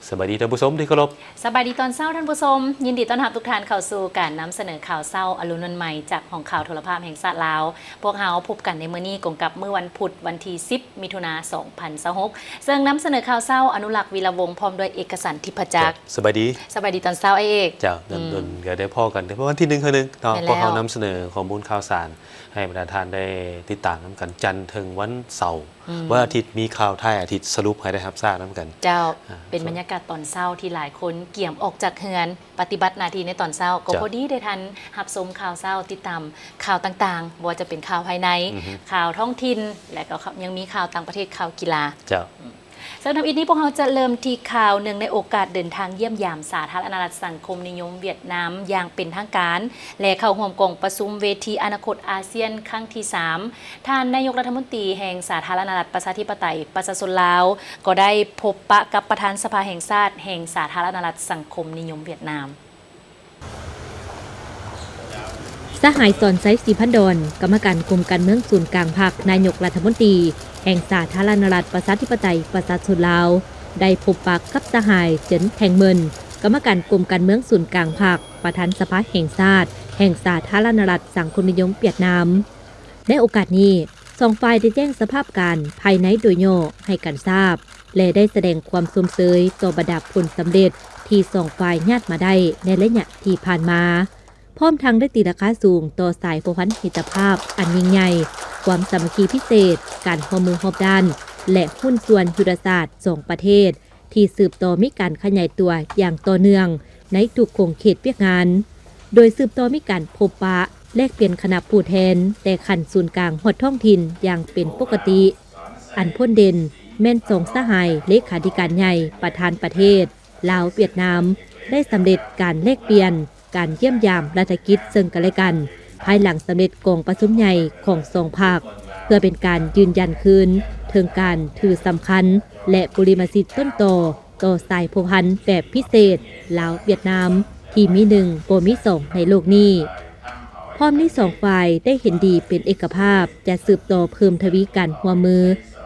ສະບາຍດີທ່ານຜູ້ຊົມທີ່ເຄົາລົບ. ສະບາຍດີຕອນເຊົ້າທ່ານຜູ້ຊົມ, ຍິນດີຕ້ອນຮັບທຸກທ່ານເຂົ້າສູ່ການນຳສະເໜີຂ່າວເຊົ້າອະລຸນວັນໃໝ່ ຈາກຫ້ອງຂ່າວໂທລະພາບແຫ່ງຊາດລາວ. ພວກເຮົາພົບກັນໃນມື້ນີ້ກົງກັບມື້ວັນພຸດ ວັນທີສິບ ມິຖຸນາ ສອງພັນຊາວຫົກ ເຊິ່ງນຳສະເໜີຂ່າວເຊົ້າ ອະນຸລັກ ວິລະວົງ ພ້ອມດ້ວຍເອກະສັນ ທິບພະຈັກ. ສະບາຍດີ. ສະບາຍດີຕອນເຊົ້າອ້າຍເອກ. ເຈົ້າ ດົນໆກໍໄດ້ພໍ້ກັນ ເທື່ອວັນທີໜຶ່ງເທື່ອໜຶ່ງເນາະ. ແມ່ນແລ້ວ. ພວກເຮົານຳສະເໜີຂໍ້ມູນຂ່າວສານໃຫ້ບັນດາທ່ານໄດ້ຕິດຕາມນຳກັນ ຈັນເຖິງວັນເສົາ. ອືມ ວັນອາທິດມີຂ່າວທ້າຍອາທິດສະຫຼຸບໃຫ້ໄດ້ຮັບຊາບນຳກັນ. ເຈົ້າ. ອ່າ ເປັນບັນຍາກາດຕອນເຊົ້າທີ່ຫຼາຍຄົນກຽມອອກຈາກເຮືອນ ປະຕິບັດໜ້າທີ່ໃນຕອນເຊົ້າ ກໍ ເຈົ້າ ພໍດີໄດ້ທັນຮັບຊົມຂ່າວເຊົ້າ ຕິດຕາມຂ່າວຕ່າງໆ ບໍ່ວ່າຈະເປັນຂ່າວພາຍໃນ ອືຮຶ ຂ່າວທ້ອງຖິ່ນ ແລະ ກໍຍັງມີຂ່າວຕ່າງປະເທດ ຂ່າວກິລາ. ເຈົ້າ. ອືມ ເຊິ່ງທຳອິດນີ້ພວກເຮົາຈະເລີ່ມທີ່ຂ່າວ ເນື່ອງໃນໂອກາດເດີນທາງຢ້ຽມຢາມສາທາລະນະລັດສັງຄົມນິຍົມຫວຽດນາມຢ່າງເປັນທາງການ ແລະ ເຂົ້າຮ່ວມກອງປະຊຸມເວທີອະນາຄົດອາຊຽນຄັ້ງທີສາມ ທ່ານນາຍົກລັດຖະມົນຕີແຫ່ງສາທາລະນະລັດປະຊາທິປະໄຕປະຊາຊົນລາວ ກໍໄດ້ພົບປະກັບປະທານສະພາແຫ່ງຊາດແຫ່ງສາທາລະນະລັດສັງຄົມນິຍົມຫວຽດນາມ. ສະຫາຍ ສອນໄຊ ສີພັນດອນ ກຳມະການກົມການເມືອງສູນກາງພັກ, ນາຍົກລັດຖະມົນຕີແຫ່ງສາທາລະນະລັດປະຊາທິປະໄຕປະຊາຊົນລາວ ໄດ້ພົບປະກັບສະຫາຍ ເຈີນ ແທງເມີນ ກຳມະການກົມການເມືອງສູນກາງພັກ, ປະທານສະພາແຫ່ງຊາດແຫ່ງສາທາລະນະລັດສັງຄົມນິຍົມຫວຽດນາມ. ໃນໂອກາດນີ້, ສອງຝ່າຍໄດ້ແຈ້ງສະພາບການພາຍໃນໂດຍຫຍໍ້ໃຫ້ກັນຊາບ ແລະ ໄດ້ສະແດງຄວາມຊົມເຊີຍຕໍ່ບັນດາຜົນສຳເລັດທີ່ສອງຝ່າຍຍາດມາໄດ້ໃນໄລຍະທີ່ຜ່ານມາ, ພ້ອມທັງໄດ້ຕີລາຄາສູງຕໍ່ສາຍພົວພັນມິດຕະພາບອັນຍິ່ງໃຫຍ່, ຄວາມສາມັກຄີພິເສດ, ການຮ່ວມມືຮອບດ້ານ ແລະ ຫຸ້ນສ່ວນຍຸດທະສາດສອງປະເທດ ທີ່ສືບຕໍ່ມີການຂະຫຍາຍຕົວຢ່າງຕໍ່ເນື່ອງໃນທຸກຂົງເຂດວຽກງານ, ໂດຍສືບຕໍ່ມີການພົບປະແລກປ່ຽນຄະນະຜູ້ແທນແຕ່ຂັ້ນສູນກາງຮອດທ້ອງຖິ່ນຢ່າງເປັນປົກກະຕິ. ອັນພົ້ນເດັ່ນແມ່ນສອງສະຫາຍເລຂາທິການໃຫຍ່ປະທານປະເທດ ລາວ-ຫວຽດນາມ ໄດ້ສຳເລັດການແລກປ່ຽນ ການຢ້ຽມຢາມລັດຖະກິດເຊິ່ງກັນແລະກັນ ພາຍຫຼັງສຳເລັດກອງປະຊຸມໃຫຍ່ຂອງສອງພັກ ເພື່ອເປັນການຢືນຢັນຄືນເຖິງການຖືສຳຄັນ ແລະ ບຸລິມະສິດຕົ້ນຕໍ ຕໍ່ສາຍພົວພັນແບບພິເສດລາວ-ຫວຽດນາມ ທີ່ມີໜຶ່ງບໍ່ມີສອງໃນໂລກນີ້. ພ້ອມນີ້ສອງຝ່າຍໄດ້ເຫັນດີເປັນເອກະພາບ ຈະສືບຕໍ່ເພີ່ມທະວີການຮ່ວມມື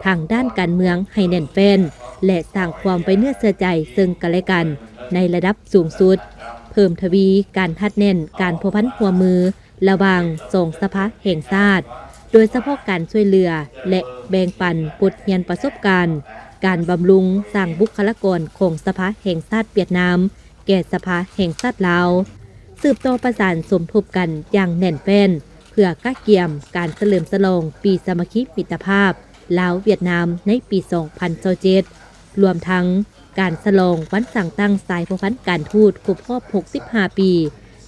ທາງດ້ານການເມືອງໃຫ້ແໜ້ນແຟ້ນ ແລະ ສ້າງຄວາມໄວ້ເນື້ອເຊື່ອໃຈເຊິ່ງກັນແລະກັນໃນລະດັບສູງສຸດ, ເພີ່ມທະວີການຮັດແໜ້ນການພົວພັນຮ່ວມມື ລະຫວ່າງສອງສະພາແຫ່ງຊາດ, ໂດຍສະເພາະການຊ່ວຍເຫຼືອ ແລະ ແບ່ງປັນບົດຮຽນປະສົບການ ການບຳລຸງສ້າງບຸກຄະລາກອນຂອງສະພາແຫ່ງຊາດຫວຽດນາມ ແກ່ສະພາແຫ່ງຊາດລາວ, ສືບຕໍ່ປະສານສົມທົບກັນຢ່າງແໜ້ນແຟ້ນ ເພື່ອກະກຽມການສະເຫຼີມສະຫຼອງປີສາມັກຄີມິດຕະພາບລາວ-ຫວຽດນາມໃນປີສອງພັນຊາວເຈັດ ລວມທັງ ການສະຫຼອງວັນສ້າງຕັ້ງສາຍພົວພັນການທູດຄົບຮອບຫົກສິບຫ້າປີ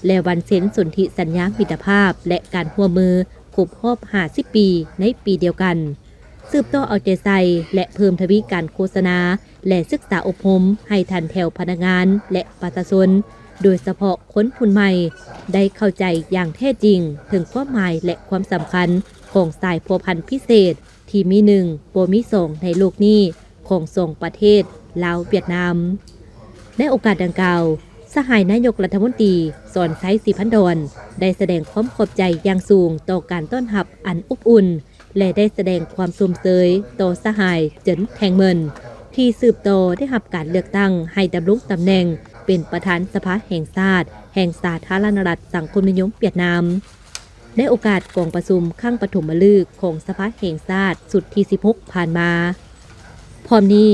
ແລະ ວັນເຊັນສົນທິສັນຍາມິດຕະພາບ ແລະ ການຮ່ວມມືຄົບຮອບຫ້າສິບປີໃນປີດຽວກັນ, ສືບຕໍ່ເອົາໃຈໃສ່ ແລະ ເພີ່ມທະວີການໂຄສະນາ ແລະ ສຶກສາອົບຮົມໃຫ້ຖັນແຖວພະນັກງານ ແລະ ປະຊາຊົນ, ໂດຍສະເພາະຄົນຮຸ່ນໃໝ່ ໄດ້ເຂົ້າໃຈຢ່າງແທ້ຈິງເຖິງຄວາມໝາຍ ແລະ ຄວາມສຳຄັນຂອງສາຍພົວພັນພິເສດ ທີ່ມີໜຶ່ງບໍ່ມີສອງໃນໂລກນີ້ຂອງສອງປະເທດລາວ-ຫວຽດນາມ. ໃນໂອກາດດັ່ງກ່າວ, ສະຫາຍນາຍົກລັດຖະມົນຕີ ສອນໄຊ ສີພັນດອນ ໄດ້ສະແດງຄວາມຂອບໃຈຢ່າງສູງຕໍ່ການຕ້ອນຮັບອັນອົບອຸ່ນ ແລະ ໄດ້ສະແດງຄວາມຊົມເຊີຍຕໍ່ສະຫາຍ ເຈີນ ແທງເມີນ ທີ່ສືບຕໍ່ໄດ້ຮັບການເລືອກຕັ້ງໃຫ້ດຳລົງຕຳແໜ່ງເປັນປະທານສະພາແຫ່ງຊາດແຫ່ງສາທາລະນະລັດສັງຄົມນິຍົມຫວຽດນາມ. ໃນໂອກາດກອງປະຊຸມຄັ້ງປະຖົມມະລຶກຂອງສະພາແຫ່ງຊາດຊຸດທີສິບຫົກຜ່ານມາ. ພ້ອມນີ້,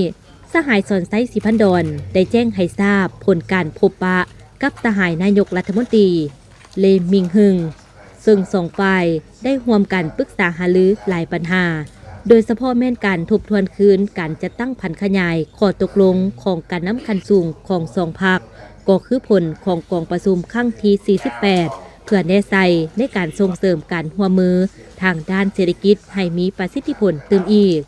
ສະຫາຍ ສອນໄຊ ສີພັນດອນ ໄດ້ແຈ້ງໃຫ້ຊາບຜົນການພົບປະກັບສະຫາຍນາຍົກລັດຖະມົນຕີ ເລ ມິງຮຶງ ເຊິ່ງສອງຝ່າຍໄດ້ຮ່ວມກັນປຶກສາຫາລືຫຼາຍບັນຫາ, ໂດຍສະເພາະແມ່ນການທົບທວນຄືນການຈັດຕັ້ງຜັນຂະຫຍາຍຂໍ້ຕົກລົງຂອງການນຳຂັ້ນສູງຂອງສອງພັກ, ກໍຄືຜົນຂອງກອງປະຊຸມຄັ້ງທີສີ່ສິບແປດ ເພື່ອແນໃສ່ໃນການສົ່ງເສີມການຮ່ວມມືທາງດ້ານເສດຖະກິດໃຫ້ມີປະສິດທິຜົນຕື່ມອີກ.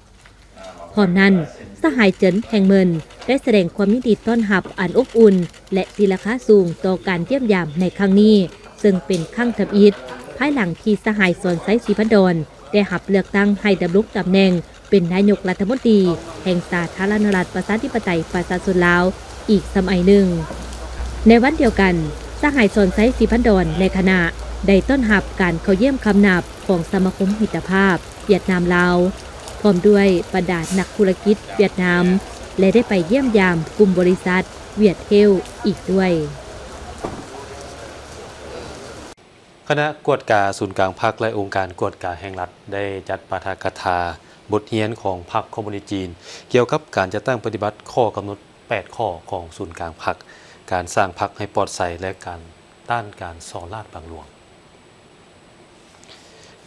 ພ້ອມນັ້ນ, ສະຫາຍ ເຈີນ ແທງເມີນ ໄດ້ສະແດງຄວາມຍິນດີຕ້ອນຮັບອັນອົບອຸ່ນ ແລະ ຕີລາຄາສູງຕໍ່ການຢ້ຽມຢາມໃນຄັ້ງນີ້, ເຊິ່ງເປັນຄັ້ງທຳອິດ ພາຍຫຼັງທີ່ສະຫາຍ ສອນໄຊ ສີພັນດອນ ໄດ້ຮັບເລືອກຕັ້ງໃຫ້ດຳລົງຕຳແໜ່ງ ເປັນນາຍົກລັດຖະມົນຕີແຫ່ງສາທາລະນະລັດປະຊາທິປະໄຕປະຊາຊົນລາວອີກສະໄໝໜຶ່ງ. ໃນວັນດຽວກັນ, ສະຫາຍ ສອນໄຊ ສີພັນດອນ ແລະ ຄະນະ ໄດ້ຕ້ອນຮັບການເຂົ້າຢ້ຽມຄຳນັບຂອງສະມາຄົມມິດຕະພາບຫວຽດນາມ-ລາວ, ພ້ອມດ້ວຍບັນດານັກທຸລະກິດຫວຽດນາມ ແລະ ໄດ້ໄປຢ້ຽມຢາມກຸ່ມບໍລິສັດຫວຽດເທວອີກດ້ວຍ. ຄະນະກວດກາສູນກາງພັກ ແລະ ອົງການກວດກາແຫ່ງລັດ ໄດ້ຈັດປາຖະກະຖາບົດຮຽນຂອງພັກຄອມມູນິດຈີນ ກ່ຽວກັບການຈັດຕັ້ງປະຕິບັດຂໍ້ກຳນົດແປດຂໍ້ຂອງສູນກາງພັກ, ການສ້າງພັກໃຫ້ປອດໃສ ແລະ ການຕ້ານການສໍ້ລາດບັງຫຼວງ.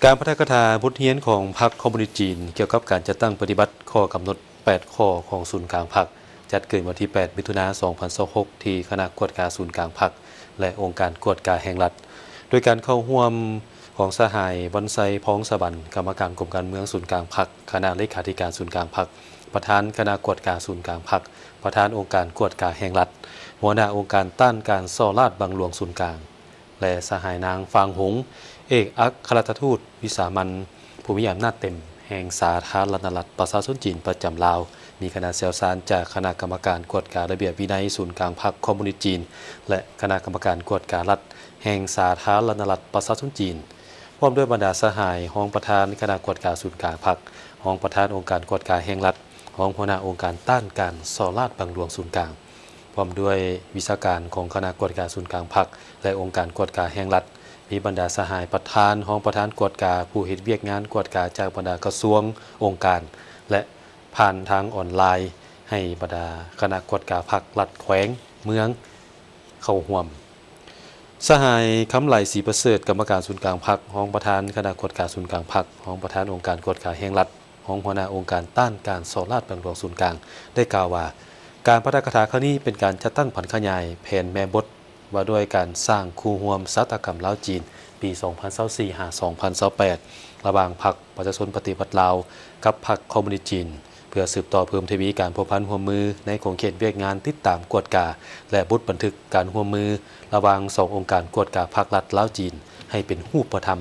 ການປາຖະກະຖາບົດຮຽນຂອງພັກຄອມມູນິດຈີນ ກ່ຽວກັບການຈັດຕັ້ງປະຕິບັດຂໍ້ກຳນົດແປດຂໍ້ຂອງສູນກາງພັກ ຈັດຂຶ້ນວັນທີແປດ ມິຖຸນາ ສອງພັນຊາວຫົກ ທີ່ຄະນະກວດກາສູນກາງພັກ ແລະ ອົງການກວດກາແຫ່ງລັດ ໂດຍການເຂົ້າຮ່ວມຂອງສະຫາຍ ວັນໄຊ ພອງສະຫວັນ ກຳມະການກົມການເມືອງສູນກາງພັກ, ຄະນະເລຂາທິການສູນກາງພັກ, ປະທານຄະນະກວດກາສູນກາງພັກ, ປະທານອົງການກວດກາແຫ່ງລັດ, ຫົວໜ້າອົງການຕ້ານການສໍ້ລາດບັງຫຼວງສູນກາງ ແລະ ສະຫາຍນາງ ຟາງຫົງ ເອກອັກຄະລັດຖະທູດວິສາມັນ ຜູ້ມີອຳນາດເຕັມແຫ່ງສາທາລະນະລັດປະຊາຊົນຈີນປະຈຳລາວ, ມີຄະນະຊ່ຽວຊານຈາກຄະນະກຳມະການກວດກາລະບຽບວິໄນສູນກາງພັກຄອມມູນິດຈີນ ແລະ ຄະນະກຳມະການກວດກາລັດແຫ່ງສາທາລະນະລັດປະຊາຊົນຈີນ, ພ້ອມດ້ວຍບັນດາສະຫາຍຮອງປະທານຄະນະກວດກາສູນກາງພັກ, ຮອງປະທານອົງການກວດກາແຫ່ງລັດ, ຮອງຫົວໜ້າອົງການຕ້ານການສໍ້ລາດບັງຫຼວງສູນກາງ. ພ້ອມດ້ວຍວິຊາການຂອງຄະນະກວດກາສູນກາງພັກ ແລະ ອົງການກວດກາແຫ່ງລັດ, ມີບັນດາສະຫາຍປະທານ, ຮອງປະທານກວດກາ, ຜູ້ເຮັດວຽກງານກວດກາຈາກບັນດາກະຊວງ, ອົງການ ແລະ ຜ່ານທາງອອນລາຍ ໃຫ້ບັນດາຄະນະກວດກາພັກ, ລັດ, ແຂວງ, ເມືອງ ເຂົ້າຮ່ວມ. ສະຫາຍ ຄຳໄຫຼ ສີປະເສີດ ກຳມະການສູນກາງພັກ, ຮອງປະທານຄະນະກວດກາສູນກາງພັກ, ຮອງປະທານອົງການກວດກາແຫ່ງລັດ, ຮອງຫົວໜ້າອົງການຕ້ານການສໍ້ລາດບັງຫຼວງສູນກາງ ໄດ້ກ່າວວ່າ ການປາຖະກະຖາຄັ້ງນີ້ເປັນການຈັດຕັ້ງຜັນຂະຫຍາຍແຜນແມ່ບົດ ວ່າດ້ວຍການສ້າງຄູ່ຮ່ວມຊະຕາກຳລາວ-ຈີນ ປີສອງພັນຊາວສີ່ ຫາ ສອງພັນຊາວແປດ ລະຫວ່າງພັກປະຊາຊົນປະຕິວັດລາວ ກັບພັກຄອມມູນິດຈີນ ເພື່ອສືບຕໍ່ເພີ່ມທະວີການພົວພັນຮ່ວມມືໃນຂົງເຂດວຽກງານຕິດຕາມກວດກາ ແລະ ບົດບັນທຶກການຮ່ວມມືລະຫວ່າງສອງອົງການກວດກາພັກລັດລາວ-ຈີນ ໃຫ້ເປັນຮູບປະທຳ,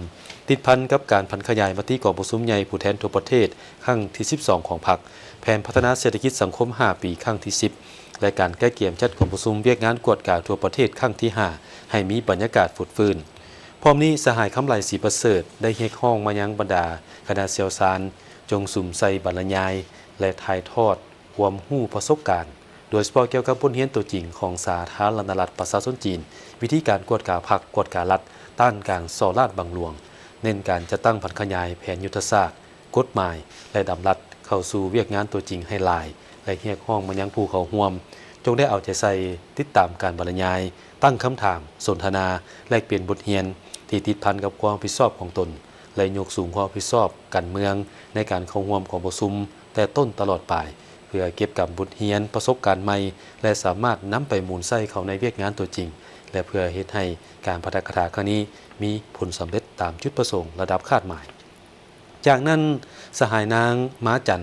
ຕິດພັນກັບການຜັນຂະຫຍາຍມະຕິກອງປະຊຸມໃຫຍ່ຜູ້ແທນທົ່ວປະເທດຄັ້ງທີສິບສອງຂອງພັກ, ແຜນພັດທະນາເສດຖະກິດສັງຄົມຫ້າປີຄັ້ງທີສິບ ແລະ ການກະກຽມຈັດກອງປະຊຸມວຽກງານກວດກາທົ່ວປະເທດຄັ້ງທີຫ້າ ໃຫ້ມີບັນຍາກາດຟົດຟື້ນ. ພ້ອມນີ້ ສະຫາຍ ຄຳໄຫຼ ສີປະເສີດ ໄດ້ຮຽກຮ້ອງມາຍັງບັນດາຄະນະຊ່ຽວຊານ ຈົ່ງສຸມໃສ່ບັນລະຍາຍ ແລະ ຖ່າຍທອດຄວາມຮູ້ປະສົບການ ໂດຍສະເພາະກ່ຽວກັບບົດຮຽນຕົວຈິງຂອງສາທາລະນະລັດປະຊາຊົນຈີນ, ວິທີການກວດກາພັກ, ກວດກາລັດ, ຕ້ານການສໍ້ລາດບັງຫຼວງ, ເນັ້ນການຈັດຕັ້ງຜັນຂະຫຍາຍແຜນຍຸດທະສາດ, ກົດໝາຍ ແລະ ດຳລັດເຂົ້າສູ່ວຽກງານຕົວຈິງໃຫ້ຫຼາຍ ແລະ ຮຽກຮ້ອງມາຍັງຜູ້ເຂົ້າຮ່ວມ ຈົ່ງໄດ້ເອົາໃຈໃສ່ຕິດຕາມການບັນລະຍາຍ, ຕັ້ງຄຳຖາມ, ສົນທະນາ, ແລກປ່ຽນບົດຮຽນທີ່ຕິດພັນກັບຄວາມຮັບຜິດຊອບຂອງຕົນ ແລະ ຍົກສູງຄວາມຮັບຜິດຊອບການເມືອງໃນການເຂົ້າຮ່ວມກອງປະຊຸມແຕ່ຕົ້ນຕະຫຼອດປາຍ ເພື່ອເກັບກຳບົດຮຽນປະສົບການໃໝ່ ແລະ ສາມາດນຳໄປໝູນໃຊ້ເຂົ້າໃນວຽກງານຕົວຈິງ ແລະ ເພື່ອເຮັດໃຫ້ການປາຖະກະຖາຄັ້ງນີ້ມີຜົນສຳເລັດຕາມຈຸດປະສົງລະດັບຄາດໝາຍ. ຈາກນັ້ນ ສະຫາຍນາງ ມ້າຈັນ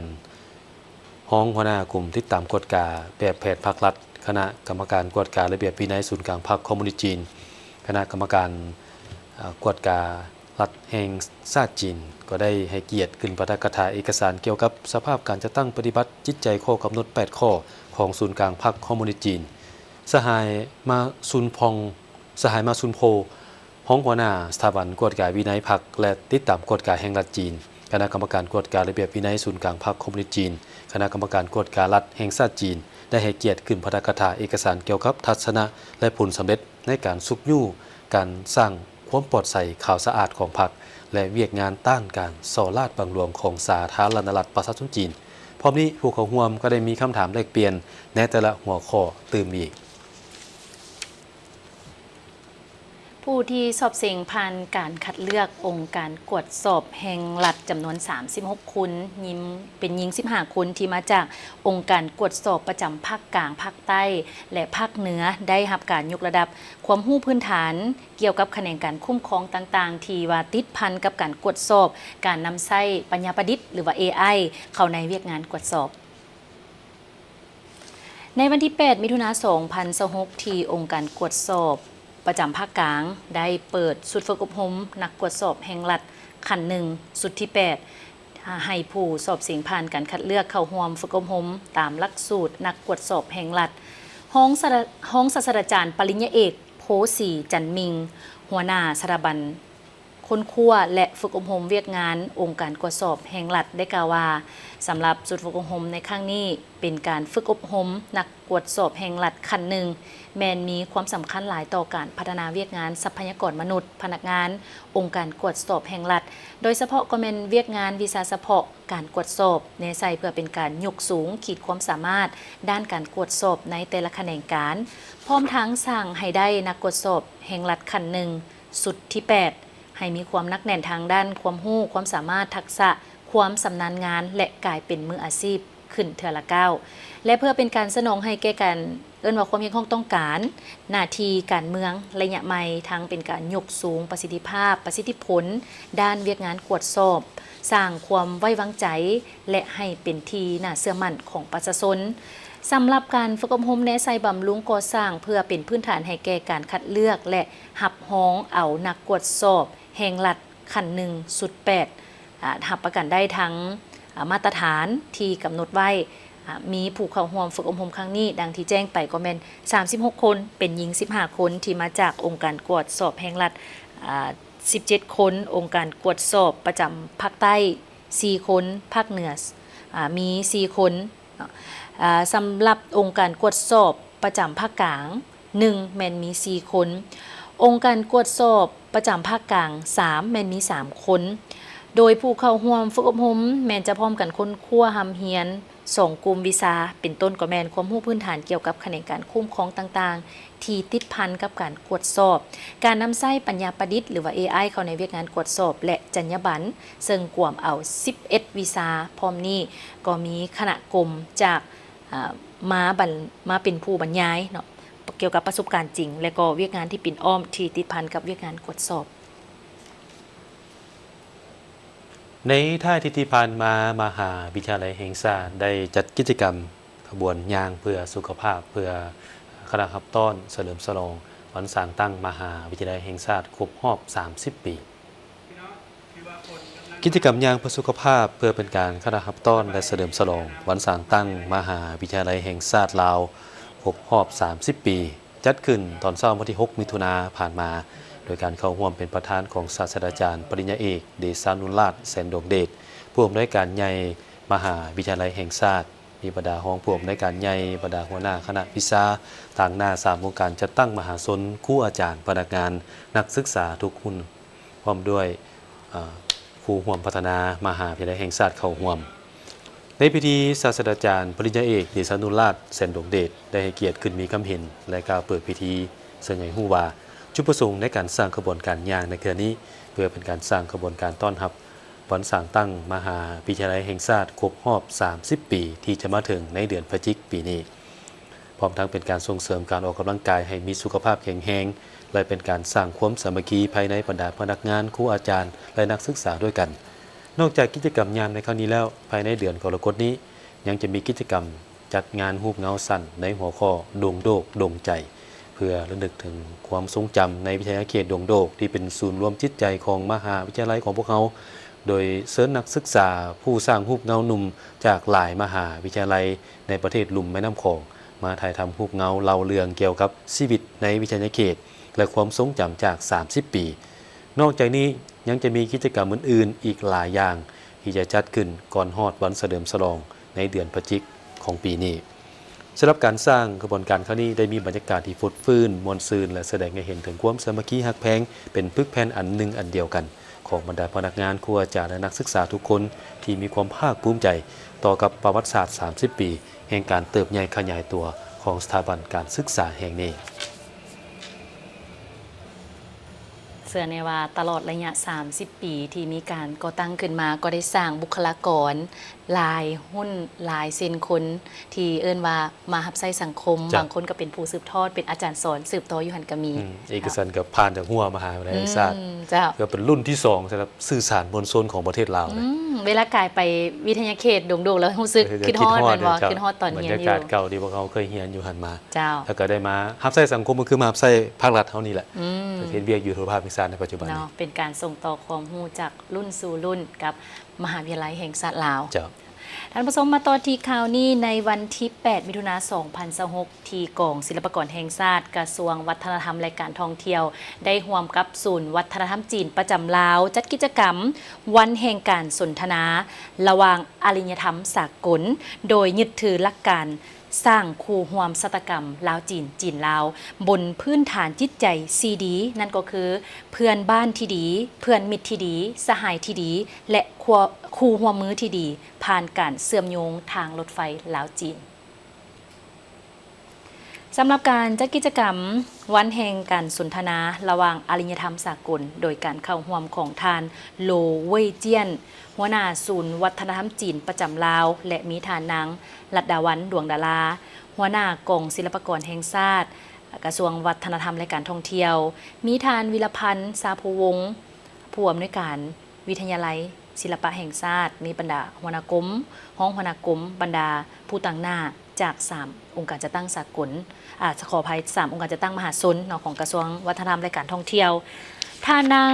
ຮອງຫົວໜ້າກົມຕິດຕາມກວດກາແບບແຜນພັກລັດ ຄະນະກຳມະການກວດກາລະບຽບວິໄນສູນກາງພັກຄອມມູນິດຈີນ, ຄະນະກຳມະການ ເອີ ກວດກາລັດແຫ່ງຊາດຈີນ ກໍໄດ້ໃຫ້ກຽດຂຶ້ນປາຖະກະຖາເອກະສານກ່ຽວກັບສະພາບການຈັດຕັ້ງປະຕິບັດຈິດໃຈຂໍ້ກຳນົດແປດຂໍ້ຂອງສູນກາງພັກຄອມມູນິດຈີນ. ສະຫາຍ ມາຊຸນພອງ ສະຫາຍ ມາຊຸນໂພ ຮອງຫົວໜ້າສະຖາບັນກວດກາວິໄນພັກ ແລະ ຕິດຕາມກວດກາແຫ່ງລັດຈີນ, ຄະນະກຳມະການກວດກາລະບຽບວິໄນສູນກາງພັກຄອມມູນິດຈີນ, ຄະນະກຳມະການກວດກາລັດແຫ່ງຊາດຈີນ ໄດ້ໃຫ້ກຽດຂຶ້ນປາຖະກະຖາເອກະສານກ່ຽວກັບທັດສະນະ ແລະ ຜົນສຳເລັດໃນການຊຸກຍູ້ການສ້າງຄວາມປອດໃສຂາວສະອາດຂອງພັກ ແລະ ວຽກງານຕ້ານການສໍ້ລາດບັງຫຼວງຂອງສາທາລະນະລັດປະຊາຊົນຈີນ. ພ້ອມນີ້ ຜູ້ເຂົ້າຮ່ວມກໍໄດ້ມີຄຳຖາມແລກປ່ຽນໃນແຕ່ລະຫົວຂໍ້ຕື່ມອີກ. ຜູ້ທີ່ສອບເສັງຜ່ານການຄັດເລືອກອົງການກວດສອບແຫ່ງລັດຈຳນວນສາມສິບຫົກຄົນ, ຍິງ ເປັນຍິງສິບຫ້າຄົນ ທີ່ມາຈາກອົງການກວດສອບປະຈຳພາກກາງ, ພາກໃຕ້ ແລະ ພາກເໜືອ ໄດ້ຮັບການຍົກລະດັບຄວາມຮູ້ພື້ນຖານກ່ຽວກັບຂະແໜງການຄຸ້ມຄອງຕ່າງໆ ທີ່ວ່າຕິດພັນກັບການກວດສອບການນຳໃຊ້ປັນຍາປະດິດ ຫຼືວ່າ ເອໄອ ເຂົ້າໃນວຽກງານກວດສອບ. ໃນວັນທີແປດ ມິຖຸນາ ສອງພັນຊາວຫົກ ທີ່ອົງການກວດສອບປະຈຳພາກກາງ ໄດ້ເປີດຊຸດຝຶກອົບຮົມນັກກວດສອບແຫ່ງລັດຂັ້ນໜຶ່ງ ຊຸດທີແປດ ໃຫ້ຜູ້ສອບເສັງຜ່ານການຄັດເລືອກເຂົ້າຮ່ວມຝຶກອົບຮົມຕາມຫຼັກສູດນັກກວດສອບແຫ່ງລັດ. ຮອງສາດ ຮອງສາດສະດາຈານປະລິນຍາເອກ ໂພສີ ຈັນມິງ ຫົວໜ້າສະຖາບັນ ໂຄ ຄົ້ນຄວ້າ ແລະ ຝຶກອົບຮົມວຽກງານອົງການກວດສອບແຫ່ງລັດ ໄດ້ກ່າວວ່າ, ສຳລັບຊຸດຝຶກອົບຮົມໃນຄັ້ງນີ້ ເປັນການຝຶກອົບຮົມນັກກວດສອບແຫ່ງລັດຂັ້ນໜຶ່ງ ແມ່ນມີຄວາມສຳຄັນຫຼາຍຕໍ່ການພັດທະນາວຽກງານຊັບພະຍາກອນມະນຸດ, ພະນັກງານ, ອົງການກວດສອບແຫ່ງລັດ, ໂດຍສະເພາະກໍແມ່ນວຽກງານວິຊາສະເພາະ, ການກວດສອບແນໃສ່ເພື່ອເປັນການຍົກສູງຂີດຄວາມສາມາດດ້ານການກວດສອບໃນແຕ່ລະຂະແໜງການ, ພ້ອມທັງສ້າງໃຫ້ໄດ້ນັກກວດສອບແຫ່ງລັດຂັ້ນໜຶ່ງ ຊຸດທີແປດ ໃຫ້ມີຄວາມໜັກແໜ້ນທາງດ້ານຄວາມຮູ້, ຄວາມສາມາດ, ທັກສະ, ຄວາມຊຳນານງານ ແລະ ກາຍເປັນມືອາຊີບຂຶ້ນເທື່ອລະກ້າວ ແລະ ເພື່ອເປັນການສະໜອງໃຫ້ແກ່ການ ເອີ້ນວ່າຄວາມຮຽກຮ້ອງຕ້ອງການ ໜ້າທີ່ການເມືອງໄລຍະໃໝ່, ທັງເປັນການຍົກສູງປະສິດທິພາບ, ປະສິດທິຜົນດ້ານວຽກງານກວດສອບ, ສ້າງຄວາມໄວ້ວາງໃຈ ແລະ ໃຫ້ເປັນທີ່ໜ້າເຊື່ອໝັ້ນຂອງປະຊາຊົນ. ສຳລັບການຝຶກອົບຮົມແນໃສ່ບຳລຸງກໍ່ສ້າງ ເພື່ອເປັນພື້ນຖານໃຫ້ແກ່ການຄັດເລືອກ ແລະ ຮັບຮອງເອົານັກກວດສອບແຫ່ງລັດ ຂັ້ນໜຶ່ງ ຊຸດແປດ ອາ ຮັບປະກັນໄດ້ທັງ ອາ ມາດຕະຖານທີ່ກຳນົດໄວ້. ອາ ມີຜູ້ເຂົ້າຮ່ວມຝຶກອົບຮົມຄັ້ງນີ້ ດັ່ງທີ່ແຈ້ງໄປກໍແມ່ນ ສາມສິບຫົກຄົນ, ເປັນຍິງ ສິບຫ້າຄົນ ທີ່ມາຈາກອົງການກວດສອບແຫ່ງລັດ ອາ ສິບເຈັດຄົນ, ອົງການກວດສອບປະຈຳພາກໃຕ້ ສີ່ຄົນ, ພາກເໜືອ ອາ ມີ ສີ່ຄົນ ເນາະ. ອາ ສຳລັບອົງການກວດສອບປະຈຳພາກກາງ ໜຶ່ງ ແມ່ນມີ ສີ່ຄົນ, ອົງການກວດສອບປະຈຳພາກກາງ ສາມ ແມ່ນມີ ສາມຄົນ, ໂດຍຜູ້ເຂົ້າຮ່ວມຝຶກອົບຮົມແມ່ນຈະພ້ອມກັນຄົ້ນຄວ້າຮ່ຳຮຽນ ສອງກຸ່ມວິຊາ ເປັນຕົ້ນກໍແມ່ນຄວາມຮູ້ພື້ນຖານກ່ຽວກັບຂະແໜງການຄຸ້ມຄອງຕ່າງໆ ທີ່ຕິດພັນກັບການກວດສອບ, ການນຳໃຊ້ປັນຍາປະດິດ ຫຼືວ່າ ເອໄອ ເຂົ້າໃນວຽກງານກວດສອບ ແລະ ຈັນຍາບັນ ເຊິ່ງກວມເອົາ ສິບເອັດ ວິຊາ. ພ້ອມນີ້ກໍມີຄະນະກົມຈາກ ອາ ມາບັນ ມາເປັນຜູ້ບັນຍາຍເນາະ ກ່ຽວກັບປະສົບການຈິງ ແລະ ກໍວຽກງານທີ່ປິ່ນອ້ອມທີ່ຕິດພັນກັບວຽກງານກວດສອບ. ໃນທ້າຍທິດທີ່ຜ່ານມາ, ມະຫາວິທະຍາໄລແຫ່ງຊາດໄດ້ຈັດກິດຈະກຳຂະບວນຍ່າງເພື່ອສຸຂະພາບ ເພື່ອຄະນະຮັບຕ້ອນສະເຫຼີມສະຫຼອງວັນສ້າງຕັ້ງມະຫາວິທະຍາໄລແຫ່ງຊາດຄົບຮອບສາມສິບປີ. ກິດຈະກຳຍ່າງເພື່ອສຸຂະພາບ ເພື່ອເປັນການຄະນະຮັບຕ້ອນ ແລະ ສະເຫຼີມສະຫຼອງວັນສ້າງຕັ້ງມະຫາວິທະຍາໄລແຫ່ງຊາດລາວຄົບຮອບສາມສິບປີ ຈັດຂຶ້ນຕອນເຊົ້າວັນທີຫົກ ມິຖຸນາຜ່ານມາ ໂດຍການເຂົ້າຮ່ວມເປັນປະທານຂອງສາດສະດາຈານປະລິນຍາເອກ ເດຊານຸລາດ ແສນດວງເດດ ຜູ້ອຳນວຍການໃຫຍ່ມະຫາວິທະຍາໄລແຫ່ງຊາດ, ມີບັນດາຮອງຜູ້ອຳນວຍການໃຫຍ່, ບັນດາຫົວໜ້າຄະນະວິຊາ, ຕາງໜ້າສາມອົງການຈັດຕັ້ງມະຫາຊົນ, ຄູອາຈານ, ພະນັກງານ, ນັກສຶກສາທຸກຮຸ່ນ ພ້ອມດ້ວຍ ເອີ ຄູຮ່ວມພັດທະນາມະຫາວິທະຍາໄລແຫ່ງຊາດເຂົ້າຮ່ວມ. ໃນພິທີ, ສາດສະດາຈານປະລິນຍາເອກ ເດຊານຸລາດ ແສນດວງເດດ ໄດ້ໃຫ້ກຽດຂຶ້ນມີຄຳເຫັນ ແລະ ກ່າວເປີດພິທີ ເຊິ່ງໃຫ້ຮູ້ວ່າ ຈຸດປະສົງໃນການສ້າງຂະບວນການຍ່າງໃນເທື່ອນີ້ ເພື່ອເປັນການສ້າງຂະບວນການຕ້ອນຮັບວັນສ້າງຕັ້ງມະຫາວິທະຍາໄລແຫ່ງຊາດຄົບຮອບສາມສິບປີ ທີ່ຈະມາເຖິງໃນເດືອນພະຈິກປີນີ້. ພ້ອມທັງເປັນການສົ່ງເສີມການອອກກຳລັງກາຍໃຫ້ມີສຸຂະພາບແຂງແຮງ ແລະ ເປັນການສ້າງຄວາມສາມັກຄີພາຍໃນບັນດາພະນັກງານ, ຄູອາຈານ ແລະ ນັກສຶກສາດ້ວຍກັນ. ນອກຈາກກິດຈະກຳຍາມໃນຄັ້ງນີ້ແລ້ວ, ພາຍໃນເດືອນກໍລະກົດນີ້ ຍັງຈະມີກິດຈະກຳຈັດງານຮູບເງົາສັ້ນໃນຫົວຂໍ້ດົງໂດກດົງໃຈ ເພື່ອລະນຶກເຖິງຄວາມຊົງຈຳໃນວິທະຍາເຂດດົງໂດກ ທີ່ເປັນສູນລວມຈິດໃຈຂອງມະຫາວິທະຍາໄລຂອງພວກເຮົາ, ໂດຍເຊີນນັກສຶກສາຜູ້ສ້າງຮູບເງົາໜຸ່ມຈາກຫຼາຍມະຫາວິທະຍາໄລ ໃນປະເທດລຸ່ມແມ່ນ້ຳຂອງ ມາຖ່າຍທຳຮູບເງົາເລົ່າເລື່ອງກ່ຽວກັບຊີວິດໃນວິທະຍາເຂດ ແລະ ຄວາມຊົງຈຳຈາກສາມສິບປີ. ນອກຈາກນີ້ຍັງຈະມີກິດຈະກຳອື່ນໆອີກຫຼາຍຢ່າງ ທີ່ຈະຈັດຂຶ້ນກ່ອນຮອດວັນສະເຫຼີມສະຫຼອງໃນເດືອນພະຈິກຂອງປີນີ້. ສຳລັບການສ້າງຂະບວນການຄັ້ງນີ້ ໄດ້ມີບັນຍາກາດທີ່ຟົດຟື້ນ, ມ່ວນຊື່ນ ແລະ ສະແດງໃຫ້ເຫັນເຖິງຄວາມສາມັກຄີຮັກແພງ ເປັນປຶກແຜ່ນອັນໜຶ່ງອັນດຽວກັນ ຂອງບັນດາພະນັກງານ, ຄູອາຈານ ແລະ ນັກສຶກສາທຸກຄົນ ທີ່ມີຄວາມພາກພູມໃຈຕໍ່ກັບປະຫວັດສາດສາມສິບປີ ແຫ່ງການເຕີບໃຫຍ່ຂະຫຍາຍຕົວຂອງສະຖາບັນການສຶກສາແຫ່ງນີ້. ເຊື່ອແນ່ວ່າຕະຫຼອດໄລຍະສາມສິບປີທີ່ມີການກໍ່ຕັ້ງຂຶ້ນມາ ກໍໄດ້ສ້າງບຸກຄະລາກອນຫຼາຍຮຸ່ນຫຼາຍເຊັ່ນຄົນ ທີ່ເອີ້ນວ່າມາຮັບໃຊ້ສັງຄົມ, ເຈົ້າ. ບາງຄົນກໍເປັນຜູ້ສືບທອດ, ເປັນອາຈານສອນສືບຕໍ່ຢູ່ຫັ້ນກໍມີ. ອືມ ເອກະສັນກໍຜ່ານຈາກຮົ້ວມະຫາວິທະຍາໄລແຫ່ງຊາດ ອືມ ເຈົ້າ. ກໍເປັນລຸ້ນທີສອງສຳລັບສື່ສານມວນຊົນຂອງປະເທດລາວເລີຍ. ອືມ ເວລາກາຍໄປວິທະຍາເຂດດົງໂດກແລ້ວຮູ້ສຶກ ເອີ ຄິດຮອດແມ່ນບໍ່? ຄິດຮອດຕອນຮຽນຢູ່ ບັນຍາກາດເກົ່າທີ່ພວກເຮົາເຄີຍຮຽນຢູ່ຫັ້ນມາ. ເຈົ້າ. ແລ້ວກໍໄດ້ມາຮັບໃຊ້ສັງຄົມ ກໍຄືມາຮັບໃຊ້ພາກລັດເຮົານີ້ແຫຼະ. ອືມ ເຮັດວຽກຢູ່ໂທລະພາບແຫ່ງຊາດໃນປັດຈຸບັນນີ້ເນາະ. ເປັນການສົ່ງຕໍ່ຄວາມຮູ້ຈາກລຸ້ນສູ່ລຸ້ນກັບມະຫາວິທະຍາໄລແຫ່ງຊາດລາວ. ເຈົ້າ. ທ່ານຜູ້ຊົມ ມາຕໍ່ທີ່ຂ່າວນີ້. ໃນວັນທີແປດ ມິຖຸນາ ສອງພັນຊາວຫົກ ທີ່ກອງສິລະປາກອນແຫ່ງຊາດ, ກະຊວງວັດທະນະທຳ ແລະ ການທ່ອງທ່ຽວ ໄດ້ຮ່ວມກັບສູນວັດທະນະທຳຈີນປະຈຳລາວ ຈັດກິດຈະກຳວັນແຫ່ງການສົນທະນາລະຫວ່າງອາລິຍະທຳສາກົນ, ໂດຍຍຶດຖືຫຼັກການ ສ້າງຄູ່ຮ່ວມຊະຕາກຳລາວ-ຈີນ, ຈີນ-ລາວ ບົນພື້ນຖານຈິດໃຈສີ່ດີ, ນັ້ນກໍຄື ເພື່ອນບ້ານທີ່ດີ, ເພື່ອນມິດທີ່ດີ, ສະຫາຍທີ່ດີ ແລະ ຄູ່ ຄູ່ຮ່ວມມືທີ່ດີ ຜ່ານການເຊື່ອມໂຍງທາງລົດໄຟລາວ-ຈີນ. ສຳລັບການຈັດກິດຈະກຳວັນແຫ່ງການສົນທະນາລະຫວ່າງອາລິຍະທຳສາກົນ, ໂດຍການເຂົ້າຮ່ວມຂອງທ່ານ ໂລ ເຫວີຍຈຽນ ຫົວໜ້າສູນວັດທະນະທຳຈີນປະຈຳລາວ ແລະ ມີທ່ານນາງ ລັດດາວັນ ດວງດາລາ ຫົວໜ້າກອງສິລະປາກອນແຫ່ງຊາດ, ກະຊວງວັດທະນະທຳ ແລະ ການທ່ອງທ່ຽວ, ມີທ່ານ ວິລະພັນ ຊາພູວົງ ຜູ້ອຳນວຍການວິທະຍາໄລສິລະປະແຫ່ງຊາດ, ມີບັນດາຫົວໜ້າກົມ, ຮອງຫົວໜ້າກົມ, ບັນດາຜູ້ຕາງໜ້າຈາກສາມອົງການຈັດຕັ້ງສາກົນ, ອາ, ຂໍອະໄພ, ສາມອົງການຈັດຕັ້ງມະຫາຊົນເນາະ ຂອງກະຊວງວັດທະນະທຳ ແລະ ການທ່ອງທ່ຽວ, ທ່ານນາງ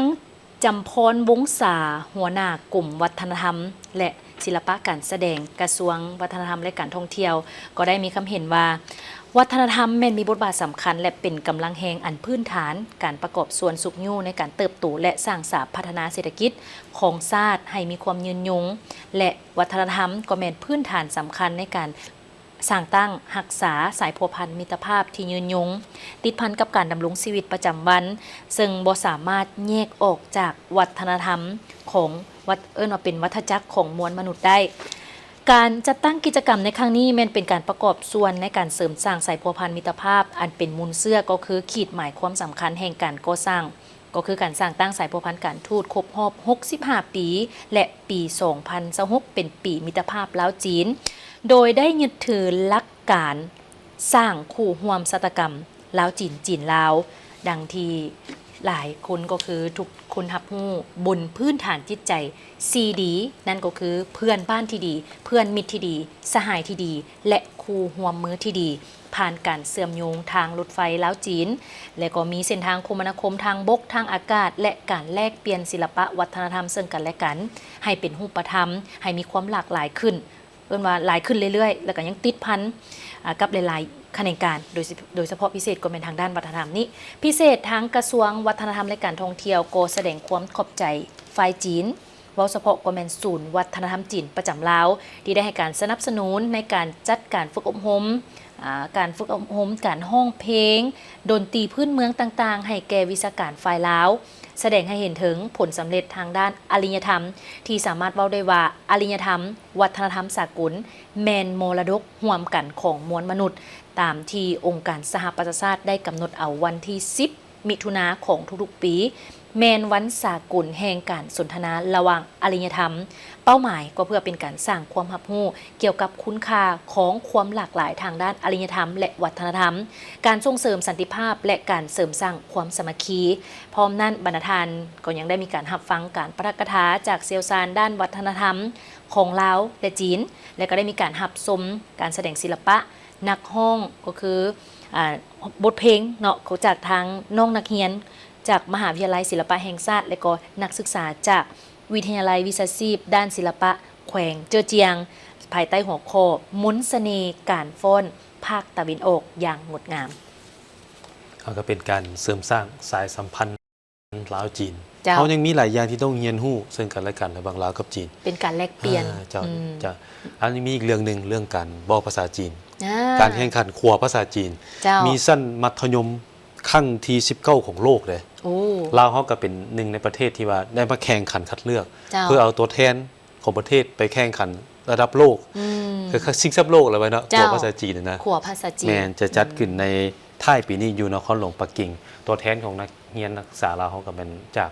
ຈຳພອນ ວົງສາ ຫົວໜ້າກົມວັດທະນະທຳ ແລະ ສິລະປະການສະແດງ ກະຊວງວັດທະນະທຳ ແລະ ການທ່ອງທ່ຽວ ກໍໄດ້ມີຄຳເຫັນວ່າ ວັດທະນະທຳແມ່ນມີບົດບາດສຳຄັນ ແລະ ເປັນກຳລັງແຮງອັນພື້ນຖານການປະກອບສ່ວນຊຸກຍູ້ໃນການເຕີບໂຕ ແລະ ສ້າງສາພັດທະນາເສດຖະກິດຂອງຊາດໃຫ້ມີຄວາມຍືນຍົງ ແລະ ວັດທະນະທຳກໍແມ່ນພື້ນຖານສຳຄັນໃນການ ສ້າງຕັ້ງຮັກສາສາຍພົວພັນມິດຕະພາບທີ່ຍືນຍົງ ຕິດພັນກັບການດຳລົງຊີວິດປະຈຳວັນ, ເຊິ່ງບໍ່ສາມາດແຍກອອກຈາກວັດທະນະທຳຂອງວັດ, ເອີ້ນວ່າເປັນວັດທະຈັກຂອງມວນມະນຸດໄດ້. ການຈັດຕັ້ງກິດຈະກຳໃນຄັ້ງນີ້ແມ່ນເປັນການປະກອບສ່ວນໃນການເສີມສ້າງສາຍພົວພັນມິດຕະພາບອັນເປັນມູນເຊື້ອ, ກໍຄືຂີດໝາຍຄວາມສຳຄັນແຫ່ງການກໍ່ສ້າງ ກໍຄືການສ້າງຕັ້ງສາຍພົວພັນການທູດຄົບຮອບຫົກສິບຫ້າປີ ແລະ ປີສອງພັນຊາວຫົກເປັນປີມິດຕະພາບລາວ-ຈີນ, ໂດຍໄດ້ຍຶດຖືຫຼັກການສ້າງຄູ່ຮ່ວມຊະຕາກຳລາວ-ຈີນ, ຈີນ-ລາວ, ດັ່ງທີ່ຫຼາຍຄົນກໍຄືທຸກຄົນຮັບຮູ້, ບົນພື້ນຖານຈິດໃຈສີ່ດີ, ນັ້ນກໍຄືເພື່ອນບ້ານທີ່ດີ, ເພື່ອນມິດທີ່ດີ, ສະຫາຍທີ່ດີ ແລະ ຄູ່ຮ່ວມມືທີ່ດີ ຜ່ານການເຊື່ອມໂຍງທາງລົດໄຟລາວ-ຈີນ ແລະ ກໍມີເສັ້ນທາງຄົມມະນາຄົມທາງບົກ, ທາງອາກາດ ແລະ ການແລກປ່ຽນສິລະປະວັດທະນະທຳເຊິ່ງກັນ ແລະ ກັນ ໃຫ້ເປັນຮູບປະທຳ, ໃຫ້ມີຄວາມຫຼາກຫຼາຍຂຶ້ນ, ເອີ້ນວ່າຫຼາຍຂຶ້ນເລື້ອຍໆ ແລ້ວກໍຍັງຕິດພັນ, ອາ, ກັບຫຼາຍໆຂະແໜງການ, ໂດຍ, ໂດຍສະເພາະພິເສດກໍແມ່ນທາງດ້ານວັດທະນະທຳນີ້. ພິເສດທາງກະຊວງວັດທະນະທຳ ແລະ ການທ່ອງທ່ຽວກໍສະແດງຄວາມຂອບໃຈຝ່າຍຈີນ, ເວົ້າສະເພາະກໍແມ່ນສູນວັດທະນະທຳຈີນປະຈຳລາວ ທີ່ໄດ້ໃຫ້ການສະໜັບສະໜູນໃນການຈັດການຝຶກອົບຮົມ, ອາ, ການຝຶກອົບຮົມການຮ້ອງເພງ, ດົນຕີພື້ນເມືອງຕ່າງໆ ໃຫ້ແກ່ວິຊາການຝ່າຍລາວ, ສະແດງໃຫ້ເຫັນເຖິງຜົນສຳເລັດທາງດ້ານອາລິຍະທຳ ທີ່ສາມາດເວົ້າໄດ້ວ່າ ອາລິຍະທຳວັດທະນະທຳສາກົນ ແມ່ນມໍລະດົກຮ່ວມກັນຂອງມວນມະນຸດ, ຕາມທີ່ອົງການສະຫະປະຊາຊາດໄດ້ກຳນົດເອົາວັນທີສິບ ມິຖຸນາຂອງທຸກໆປີ ແມ່ນວັນສາກົນແຫ່ງການສົນທະນາລະຫວ່າງອາລິຍະທຳ. ເປົ້າໝາຍກໍເພື່ອເປັນການສ້າງຄວາມຮັບຮູ້ກ່ຽວກັບຄຸນຄ່າຂອງຄວາມຫຼາກຫຼາຍທາງດ້ານອາລິຍະທຳ ແລະ ວັດທະນະທຳ, ການສົ່ງເສີມສັນຕິພາບ ແລະ ການເສີມສ້າງຄວາມສາມັກຄີ. ພ້ອມນັ້ນ, ບັນດາທ່ານກໍຍັງໄດ້ມີການຮັບຟັງການປາຖະກະຖາຈາກຊ່ຽວຊານດ້ານວັດທະນະທຳຂອງລາວ ແລະ ຈີນ, ແລະ ກໍໄດ້ມີການຮັບຊົມການສະແດງສິລະປະ, ນັກຮ້ອງກໍຄື, ອາ, ບົດເພງເນາະ ຈາກທາງນ້ອງນັກຮຽນຈາກມະຫາວິທະຍາໄລສິລະປະແຫ່ງຊາດ ແລະ ກໍນັກສຶກສາຈາກວິທະຍາໄລວິຊາຊີບດ້ານສິລະປະແຂວງເຈີຈຽງ ພາຍໃຕ້ຫົວຂໍ້ ມົນສະເໜ່ການຟ້ອນພາກຕາເວັນອອກຢ່າງງົດງາມ. ເຮົາກໍເປັນການເສີມສ້າງສາຍສຳພັນລາວ-ຈີນ. ເຈົ້າ. ເຮົາຍັງມີຫຼາຍຢ່າງທີ່ຕ້ອງຮຽນຮູ້ເຊິ່ງກັນແລະກັນ ລະຫວ່າງລາວກັບຈີນ. ເປັນການແລກປ່ຽນ. ອາ, ເຈົ້າ, ອືມ. ເຈົ້າ. ອັນນີ້ມີອີກເລື່ອງໜຶ່ງ, ເລື່ອງການເວົ້າພາສາຈີນ. ອາ. ການແຂ່ງຂັນຂົວພາສາຈີນ. ເຈົ້າ. ມີຊັ້ນມັດທະຍົມ ຄັ້ງທີສິບເກົ້າຂອງໂລກເດ້. ໂອ້. ລາວເຮົາກໍເປັນໜຶ່ງໃນປະເທດທີ່ວ່າໄດ້ມາແຂ່ງຂັນຄັດເລືອກ ເຈົ້າ. ເພື່ອເອົາຕົວແທນຂອງປະເທດໄປແຂ່ງຂັນລະດັບໂລກ. ອືມ. ຄືຊິງແຊັມໂລກລະໄວ້ເນາະ. ເຈົ້າ. ຂົວພາສາຈີນນະ. ຂົວພາສາຈີນ. ແມ່ນ, ຈະຈັດຂຶ້ນໃນທ້າຍປີນີ້ຢູ່ນະຄອນຫຼວງປັກກິ່ງ. ຕົວແທນຂອງນັກຮຽນນັກສຶກສາລາວເຮົາກໍແມ່ນຈາກ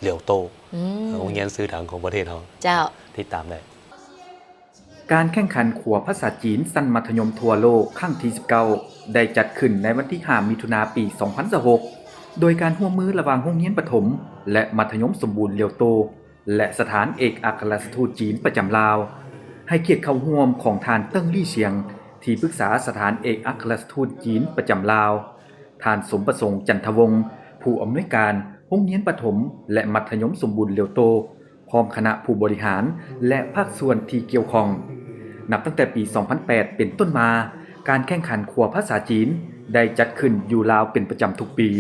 ຫຼຽວໂຕ້. ອືມ. ໂຮງຮຽນຊື່ດັງຂອງປະເທດເຮົາ. ເຈົ້າ. ຕິດຕາມໄດ້. ການແຂ່ງຂັນຂົວພາສາຈີນຊັ້ນມັດທະຍົມທົ່ວໂລກຄັ້ງທີສິບເກົ້າ ໄດ້ຈັດຂຶ້ນໃນວັນທີຫ້າ ມິຖຸນາ ປີສອງພັນຊາວຫົກ ໂດຍການຮ່ວມມືລະຫວ່າງໂຮງຮຽນປະຖົມ ແລະ ມັດທະຍົມສົມບູນຫຼຽວໂຕ ແລະ ສະຖານເອກອັກຄະລັດຖະທູດຈີນປະຈຳລາວ. ໃຫ້ກຽດເຂົ້າຮ່ວມຂອງທ່ານ ເຕີງ ລີ້ຊຽງ ທີ່ປຶກສາສະຖານເອກອັກຄະລັດຖະທູດຈີນປະຈຳລາວ, ທ່ານ ສົມປະສົງ ຈັນທະວົງ ຜູ້ອຳນວຍການໂຮງຮຽນປະຖົມ ແລະ ມັດທະຍົມສົມບູນຫຼຽວໂຕ ພ້ອມຄະນະຜູ້ບໍລິຫານ ແລະ ພາກສ່ວນທີ່ກ່ຽວຂ້ອງ. ນັບຕັ້ງແຕ່ປີສອງພັນແປດເປັນຕົ້ນມາ, ການແຂ່ງຂັນຂົວພາສາຈີນໄດ້ຈັດຂຶ້ນຢູ່ລາວເປັນປະຈຳທຸກປີ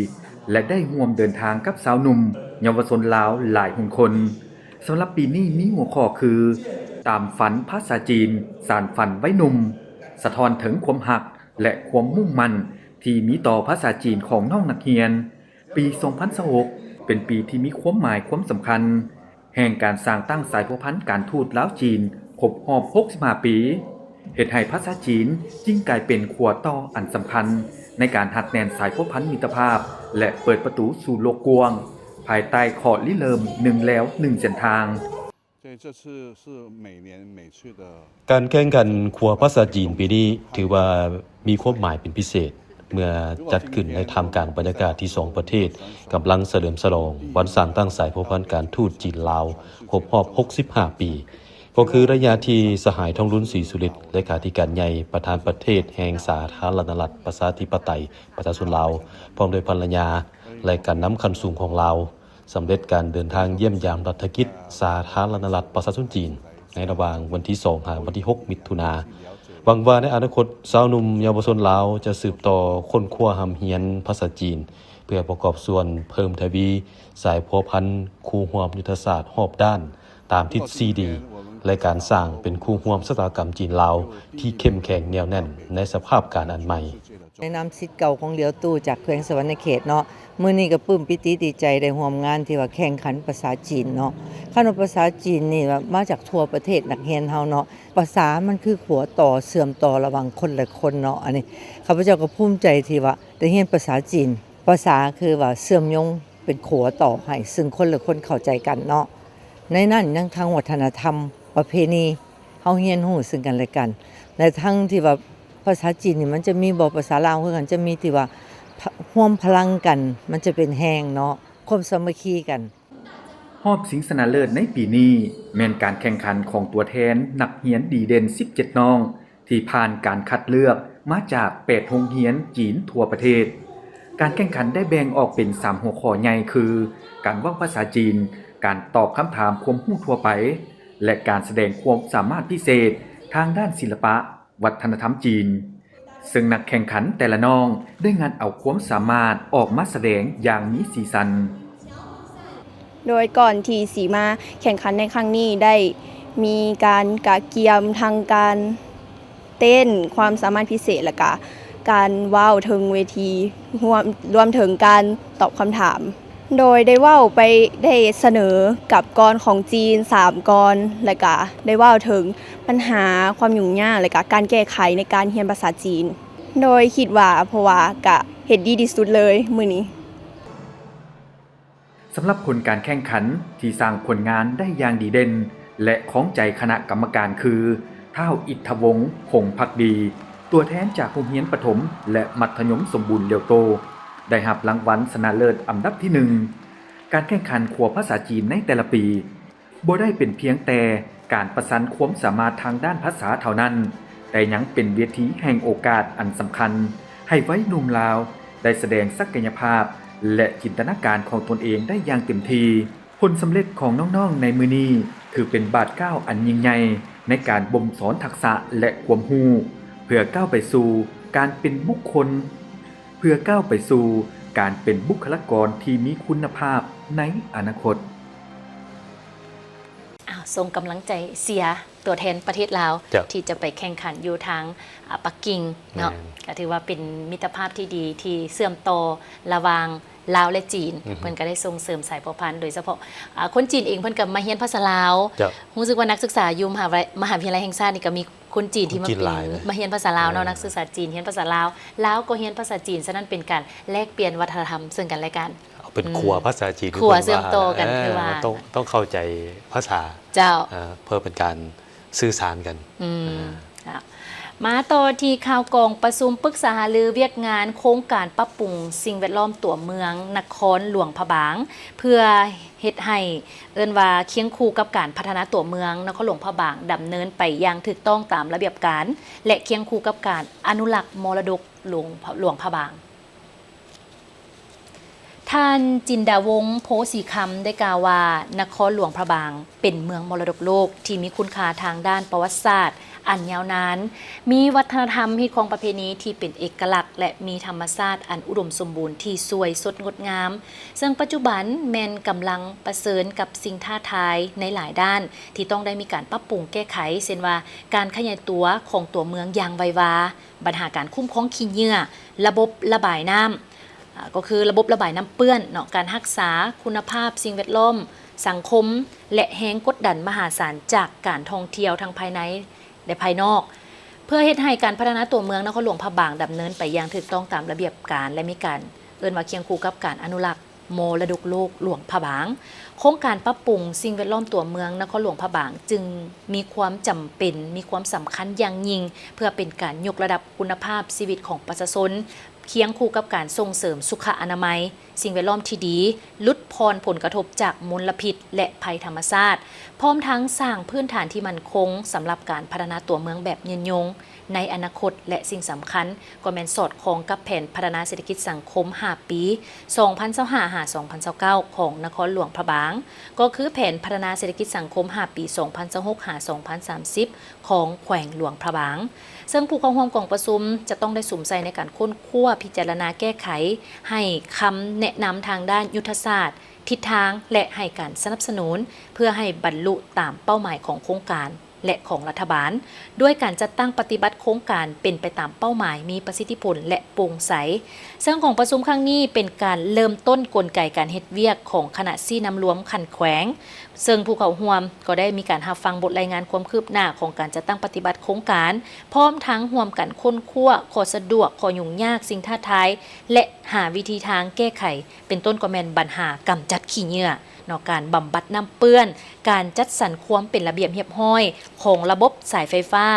ແລະ ໄດ້ຮ່ວມເດີນທາງກັບຊາວໜຸ່ມເຍົາວະຊົນລາວຫຼາຍຮຸ່ນຄົນ. ສຳລັບປີນີ້ມີຫົວຂໍ້ຄື ຕາມຝັນພາສາຈີນ, ສານຝັນໄວໜຸ່ມ, ສະທ້ອນເຖິງຄວາມຮັກ ແລະ ຄວາມມຸ່ງໝັ້ນທີ່ມີຕໍ່ພາສາຈີນຂອງນ້ອງນັກຮຽນ. ປີສອງພັນຊາວຫົກ ເປັນປີທີ່ມີຄວາມໝາຍຄວາມສຳຄັນ ແຫ່ງການສ້າງຕັ້ງສາຍພົວພັນການທູດລາວຈີນຄົບຮອບຫົກສິບຫ້າປີ, ເຮັດໃຫ້ພາສາຈີນຍິ່ງກາຍເປັນຂົວຕໍ່ອັນສຳຄັນໃນການຮັດແໜ້ນສາຍພົວພັນມິດຕະພາບ ແລະ ເປີດປະຕູສູ່ໂລກກວ້າງ ພາຍໃຕ້ຂໍ້ລິເລີ່ມໜຶ່ງແລວໜຶ່ງເສັ້ນທາງ. ການແຂ່ງຂັນຂົວພາສາຈີນປີນີ້ຖືວ່າມີຄວາມໝາຍເປັນພິເສດ ເມື່ອຈັດຂຶ້ນໃນທ່າມກາງບັນຍາກາດທີ່ສອງປະເທດກຳລັງສະເຫຼີມສະຫຼອງວັນສ້າງຕັ້ງສາຍພົວພັນການທູດຈີນລາວຄົບຮອບຫົກສິບຫ້າປີ, ກໍຄືໄລຍະທີ່ສະຫາຍ ທອງລຸນ ສີສຸລິດ ເລຂາທິການໃຫຍ່ ປະທານປະເທດແຫ່ງສາທາລະນະລັດປະຊາທິປະໄຕປະຊາຊົນລາວ ພ້ອມດ້ວຍພັນລະຍາ ແລະ ການນຳຂັ້ນສູງຂອງລາວ ສຳເລັດການເດີນທາງຢ້ຽມຢາມລັດຖະກິດສາທາລະນະລັດປະຊາຊົນຈີນ ໃນລະຫວ່າງວັນທີສອງຫາວັນທີຫົກມິຖຸນາ. ຫວັງວ່າໃນອະນາຄົດ ຊາວໜຸ່ມເຍົາວະຊົນລາວຈະສືບຕໍ່ຄົ້ນຄວ້າຮ່ຳຮຽນພາສາຈີນ ເພື່ອປະກອບສ່ວນເພີ່ມທະວີສາຍພົວພັນຄູ່ຮ່ວມຍຸດທະສາດຮອບດ້ານ ຕາມທິດສີ່ດີ ແລະ ການສ້າງເປັນຄູ່ຮ່ວມຊະຕາກຳຈີນລາວທີ່ເຂັ້ມແຂງແໜ້ວແໜ້ນໃນສະພາບການອັນໃໝ່. ໃນນາມສິດເກົ່າຂອງຫຼຽວຕູ້ຈາກແຂວງສະຫວັນນະເຂດເນາະ, ມື້ນີ້ກໍປຶ້ມປີຕິດີໃຈໄດ້ຮ່ວມງານທີ່ວ່າແຂ່ງຂັນພາສາຈີນເນາະ. ຄັນວ່າພາສາຈີນນີ້ວ່າມາຈາກທົ່ວປະເທດນັກຮຽນເຮົາເນາະ, ພາສາມັນຄືຂົວຕໍ່ເຊື່ອມຕໍ່ລະຫວ່າງຄົນແລະຄົນເນາະ. ອັນນີ້ຂ້າພະເຈົ້າກໍພູມໃຈທີ່ວ່າໄດ້ຮຽນພາສາຈີນ. ພາສາຄືວ່າເຊື່ອມໂຍງເປັນຂົວຕໍ່ໃຫ້ເຊິ່ງຄົນແລະຄົນເຂົ້າໃຈກັນເນາະ. ໃນນັ້ນຍັງທັງວັດທະນະທຳ, ປະເພນີ, ເຮົາຮຽນຮູ້ເຊິ່ງກັນແລະກັນ ແລະ ທັງທີ່ວ່າພາສາຈີນນີ້ມັນຈະມີບໍ່ ພາສາລາວຄືກັນ ຈະມີທີ່ວ່າ ພະ ຮວມພະລັງກັນ ມັນຈະເປັນແຮງເນາະ ຄວາມສາມັກຄີກັນ. ຮອບຊິງຊະນະເລີດໃນປີນີ້ ແມ່ນການແຂ່ງຂັນຂອງຕົວແທນນັກຮຽນດີເດັ່ນສິບເຈັດນ້ອງ ທີ່ຜ່ານການຄັດເລືອກມາຈາກແປດໂຮງຮຽນຈີນທົ່ວປະເທດ. ການແຂ່ງຂັນໄດ້ແບ່ງອອກເປັນສາມຫົວຂໍ້ໃຫຍ່ຄື ການເວົ້າພາສາຈີນ, ການຕອບຄຳຖາມຄວາມຮູ້ທົ່ວໄປ ແລະ ການສະແດງຄວາມສາມາດພິເສດທາງດ້ານສິລະປະ ວັດທະນະທຳຈີນ, ເຊິ່ງນັກແຂ່ງຂັນແຕ່ລະນ້ອງໄດ້ງັດເອົາຄວາມສາມາດອອກມາສະແດງຢ່າງມີສີສັນ. ໂດຍກ່ອນທີ່ຊິມາແຂ່ງຂັນໃນຄັ້ງນີ້ ໄດ້ມີການກະກຽມທັງການເຕັ້ນ, ຄວາມສາມາດພິເສດ ແລະກະການເວົ້າເທິງເວທີ ຮວມ ລວມເຖິງການຕອບຄຳຖາມ. ໂດຍໄດ້ເວົ້າໄປ ໄດ້ສະເໜີກັບກອນຂອງຈີນສາມກອນ ແລະກະໄດ້ເວົ້າເຖິງບັນຫາຄວາມຫຍຸ້ງຍາກ ແລະກະການແກ້ໄຂໃນການຮຽນພາສາຈີນ. ໂດຍຄິດວ່າ ເພາະວ່າກະເຮັດດີທີ່ສຸດເລີຍມື້ນີ້. ສຳລັບຜົນການແຂ່ງຂັນທີ່ສ້າງຜົນງານໄດ້ຢ່າງດີເດັ່ນ ແລະ ຄອງໃຈຄະນະກຳມະການຄື ທ້າວ ອິດທະວົງ ພົງພັກດີ, ຕົວແທນຈາກໂຮງຮຽນປະຖົມ ແລະ ມັດທະຍົມສົມບູນຫຼຽວໂຕ ໄດ້ຮັບລາງວັນຊະນະເລີດອັນດັບທີໜຶ່ງ. ການແຂ່ງຂັນຂົວພາສາຈີນໃນແຕ່ລະປີ ບໍ່ໄດ້ເປັນພຽງແຕ່ການປະຊັນຄວາມສາມາດທາງດ້ານພາສາເທົ່ານັ້ນ, ແຕ່ຍັງເປັນເວທີແຫ່ງໂອກາດອັນສຳຄັນ ໃຫ້ໄວໜຸ່ມລາວໄດ້ສະແດງສັກກະຍະພາບ ແລະ ຈິນຕະນາການຂອງຕົນເອງໄດ້ຢ່າງເຕັມທີ່. ຜົນສຳເລັດຂອງນ້ອງໆໃນມື້ນີ້ ຖືເປັນບາດກ້າວອັນຍິ່ງໃຫຍ່ໃນການບົ່ມສອນທັກສະ ແລະ ຄວາມຮູ້ ເພື່ອກ້າວໄປສູ່ການເປັນບຸກຄົນ, ເພື່ອກ້າວໄປສູ່ການເປັນບຸກຄະລາກອນທີ່ມີຄຸນນະພາບໃນອະນາຄົດ. ອ້າວ ສົ່ງກຳລັງໃຈເຊຍຕົວແທນປະເທດລາວ ທີ່ຈະໄປແຂ່ງຂັນຢູ່ທາງ ອາ ປັກກິ່ງເນາະ. ກໍຖືວ່າເປັນມິດຕະພາບທີ່ດີທີ່ເຊື່ອມຕໍ່ລະຫວ່າງລາວ ແລະ ຈີນ. ເພິ່ນກໍໄດ້ສົ່ງເສີມສາຍພົວພັນ ໂດຍສະເພາະ ອາ ຄົນຈີນເອງເພິ່ນກໍມາຮຽນພາສາລາວ. ຮູ້ສຶກວ່ານັກສຶກສາຢູ່ມະຫາວິທະຍາໄລແຫ່ງຊາດນີ້ກໍມີຄົນຈີນທີ່ມາປີນ ມາຮຽນພາສາລາວເນາະ, ນັກສຶກສາຈີນຮຽນພາສາລາວ, ລາວກໍຮຽນພາສາຈີນ. ສະນັ້ນເປັນການແລກປ່ຽນວັດທະນະທຳເຊິ່ງກັນແລະກັນ. ເປັນຂົວພາສາຈີນ ຂົວເຊື່ອມຕໍ່ກັນ ຄືວ່າຕ້ອງເຂົ້າໃຈພາສາ ເຈົ້າ ເພື່ອເປັນການສື່ສານກັນ. ມາຕໍ່ທີ່ຂ່າວກອງປະຊຸມປຶກສາຫາລືວຽກງານໂຄງການປັບປຸງສິ່ງແວດລ້ອມຕົວເມືອງນະຄອນຫຼວງພະບາງ ເພື່ອເຮັດໃຫ້ເອີ້ນວ່າຄຽງຄູ່ກັບການພັດທະນາຕົວເມືອງນະຄອນຫຼວງພະບາງ ດຳເນີນໄປຢ່າງຖືກຕ້ອງຕາມລະບຽບການ ແລະ ຄຽງຄູ່ກັບການອະນຸລັກມໍລະດົກຫຼວງ ຫຼວງພະບາງ. ທ່ານ ຈິນດາວົງ ໂພສີຄຳ ໄດ້ກ່າວວ່າ ນະຄອນຫຼວງພະບາງ ເປັນເມືອງມໍລະດົກໂລກທີ່ມີຄຸນຄ່າທາງດ້ານປະຫວັດສາດ, ອັນຍາວນານ, ມີວັດທະນະທຳຮີດຄອງປະເພນີທີ່ເປັນເອກະລັກ ແລະ ມີທຳມະຊາດອັນອຸດົມສົມບູນທີ່ສວຍສົດງົດງາມ, ເຊິ່ງປັດຈຸບັນແມ່ນກຳລັງປະເຊີນກັບສິ່ງທ້າທາຍໃນຫຼາຍດ້ານ ທີ່ຕ້ອງໄດ້ມີການປັບປຸງແກ້ໄຂ, ເຊັ່ນວ່າ ການຂະຫຍາຍຕົວຂອງຕົວເມືອງຢ່າງໄວວາ, ບັນຫາການຄຸ້ມຄອງຂີ້ເຫຍື້ອ, ລະບົບລະບາຍນ້ຳ, ອາ ກໍຄືລະບົບລະບາຍນ້ຳເປື້ອນເນາະ, ການຮັກສາຄຸນນະພາບສິ່ງແວດລ້ອມ, ສັງຄົມ ແລະ ແຮງກົດດັນມະຫາສານຈາກການທ່ອງທ່ຽວທັງພາຍໃນ ແລະ ພາຍນອກ, ເພື່ອເຮັດໃຫ້ການພັດທະນາຕົວເມືອງນະຄອນຫຼວງພະບາງດຳເນີນໄປຢ່າງຖືກຕ້ອງຕາມລະບຽບການ ແລະ ມີການເອີ້ນວ່າຄຽງຄູ່ກັບການອະນຸລັກ ມໍລະດົກໂລກຫຼວງພະບາງ. ໂຄງການປັບປຸງສິ່ງແວດລ້ອມຕົວເມືອງນະຄອນຫຼວງພະບາງຈຶ່ງມີຄວາມຈຳເປັນ, ມີຄວາມສຳຄັນຢ່າງຍິ່ງ ເພື່ອເປັນການຍົກລະດັບຄຸນນະພາບຊີວິດຂອງປະຊາຊົນ, ຄຽງຄູ່ກັບການສົ່ງເສີມສຸຂະອະນາໄມ, ສິ່ງແວດລ້ອມທີ່ດີ, ຫຼຸດຜ່ອນຜົນກະທົບຈາກມົນລະພິດ ແລະ ໄພທຳມະຊາດ, ພ້ອມທັງສ້າງພື້ນຖານທີ່ໝັ້ນຄົງສຳລັບການພັດທະນາຕົວເມືອງແບບຍືນຍົງໃນອະນາຄົດ ແລະ ສິ່ງສຳຄັນກໍແມ່ນສອດຄ່ອງກັບແຜນພັດທະນາເສດຖະກິດສັງຄົມຫ້າປີ ສອງພັນຊາວຫ້າ ຫາ ສອງພັນຊາວເກົ້າ ຂອງນະຄອນຫຼວງພະບາງ, ກໍຄືແຜນພັດທະນາເສດຖະກິດສັງຄົມຫ້າປີ ສອງພັນຊາວຫົກ ຫາ ສອງພັນສາມສິບ ຂອງແຂວງຫຼວງພະບາງ. ເຊິ່ງຜູ້ເຂົ້າຮ່ວມກອງປະຊຸມຈະຕ້ອງໄດ້ສຸມໃສ່ໃນການຄົ້ນຄວ້າ, ພິຈາລະນາແກ້ໄຂ, ໃຫ້ຄຳແນະນຳທາງດ້ານຍຸດທະສາດ, ທິດທາງ ແລະ ໃຫ້ການສະໜັບສະໜູນ ເພື່ອໃຫ້ບັນລຸຕາມເປົ້າໝາຍຂອງໂຄງການ ແລະ ຂອງລັດຖະບານ, ດ້ວຍການຈັດຕັ້ງປະຕິບັດໂຄງການເປັນໄປຕາມເປົ້າໝາຍ, ມີປະສິດທິຜົນ ແລະ ໂປ່ງໃສ. ເຊິ່ງກອງປະຊຸມຄັ້ງນີ້ເປັນການເລີ່ມຕົ້ນກົນໄກການເຮັດວຽກຂອງຄະນະຊີ້ນຳລວມຂັ້ນແຂວງ, ເຊິ່ງຜູ້ເຂົ້າຮ່ວມກໍໄດ້ມີການຮັບຟັງບົດລາຍງານຄວາມຄືບໜ້າຂອງການຈັດຕັ້ງປະຕິບັດໂຄງການ, ພ້ອມທັງຮ່ວມກັນຄົ້ນຄວ້າຂໍ້ສະດວກ, ຂໍ້ຫຍຸ້ງຍາກ, ສິ່ງທ້າທາຍ ແລະ ຫາວິທີທາງແກ້ໄຂ, ເປັນຕົ້ນກໍແມ່ນບັນຫາກຳຈັດຂີ້ເຫຍື້ອເນາະ, ການບຳບັດນ້ຳເປື້ອນ, ການຈັດສັນຄວາມເປັນລະບຽບຮຽບຮ້ອຍຂອງລະບົບສາຍໄຟຟ້າ,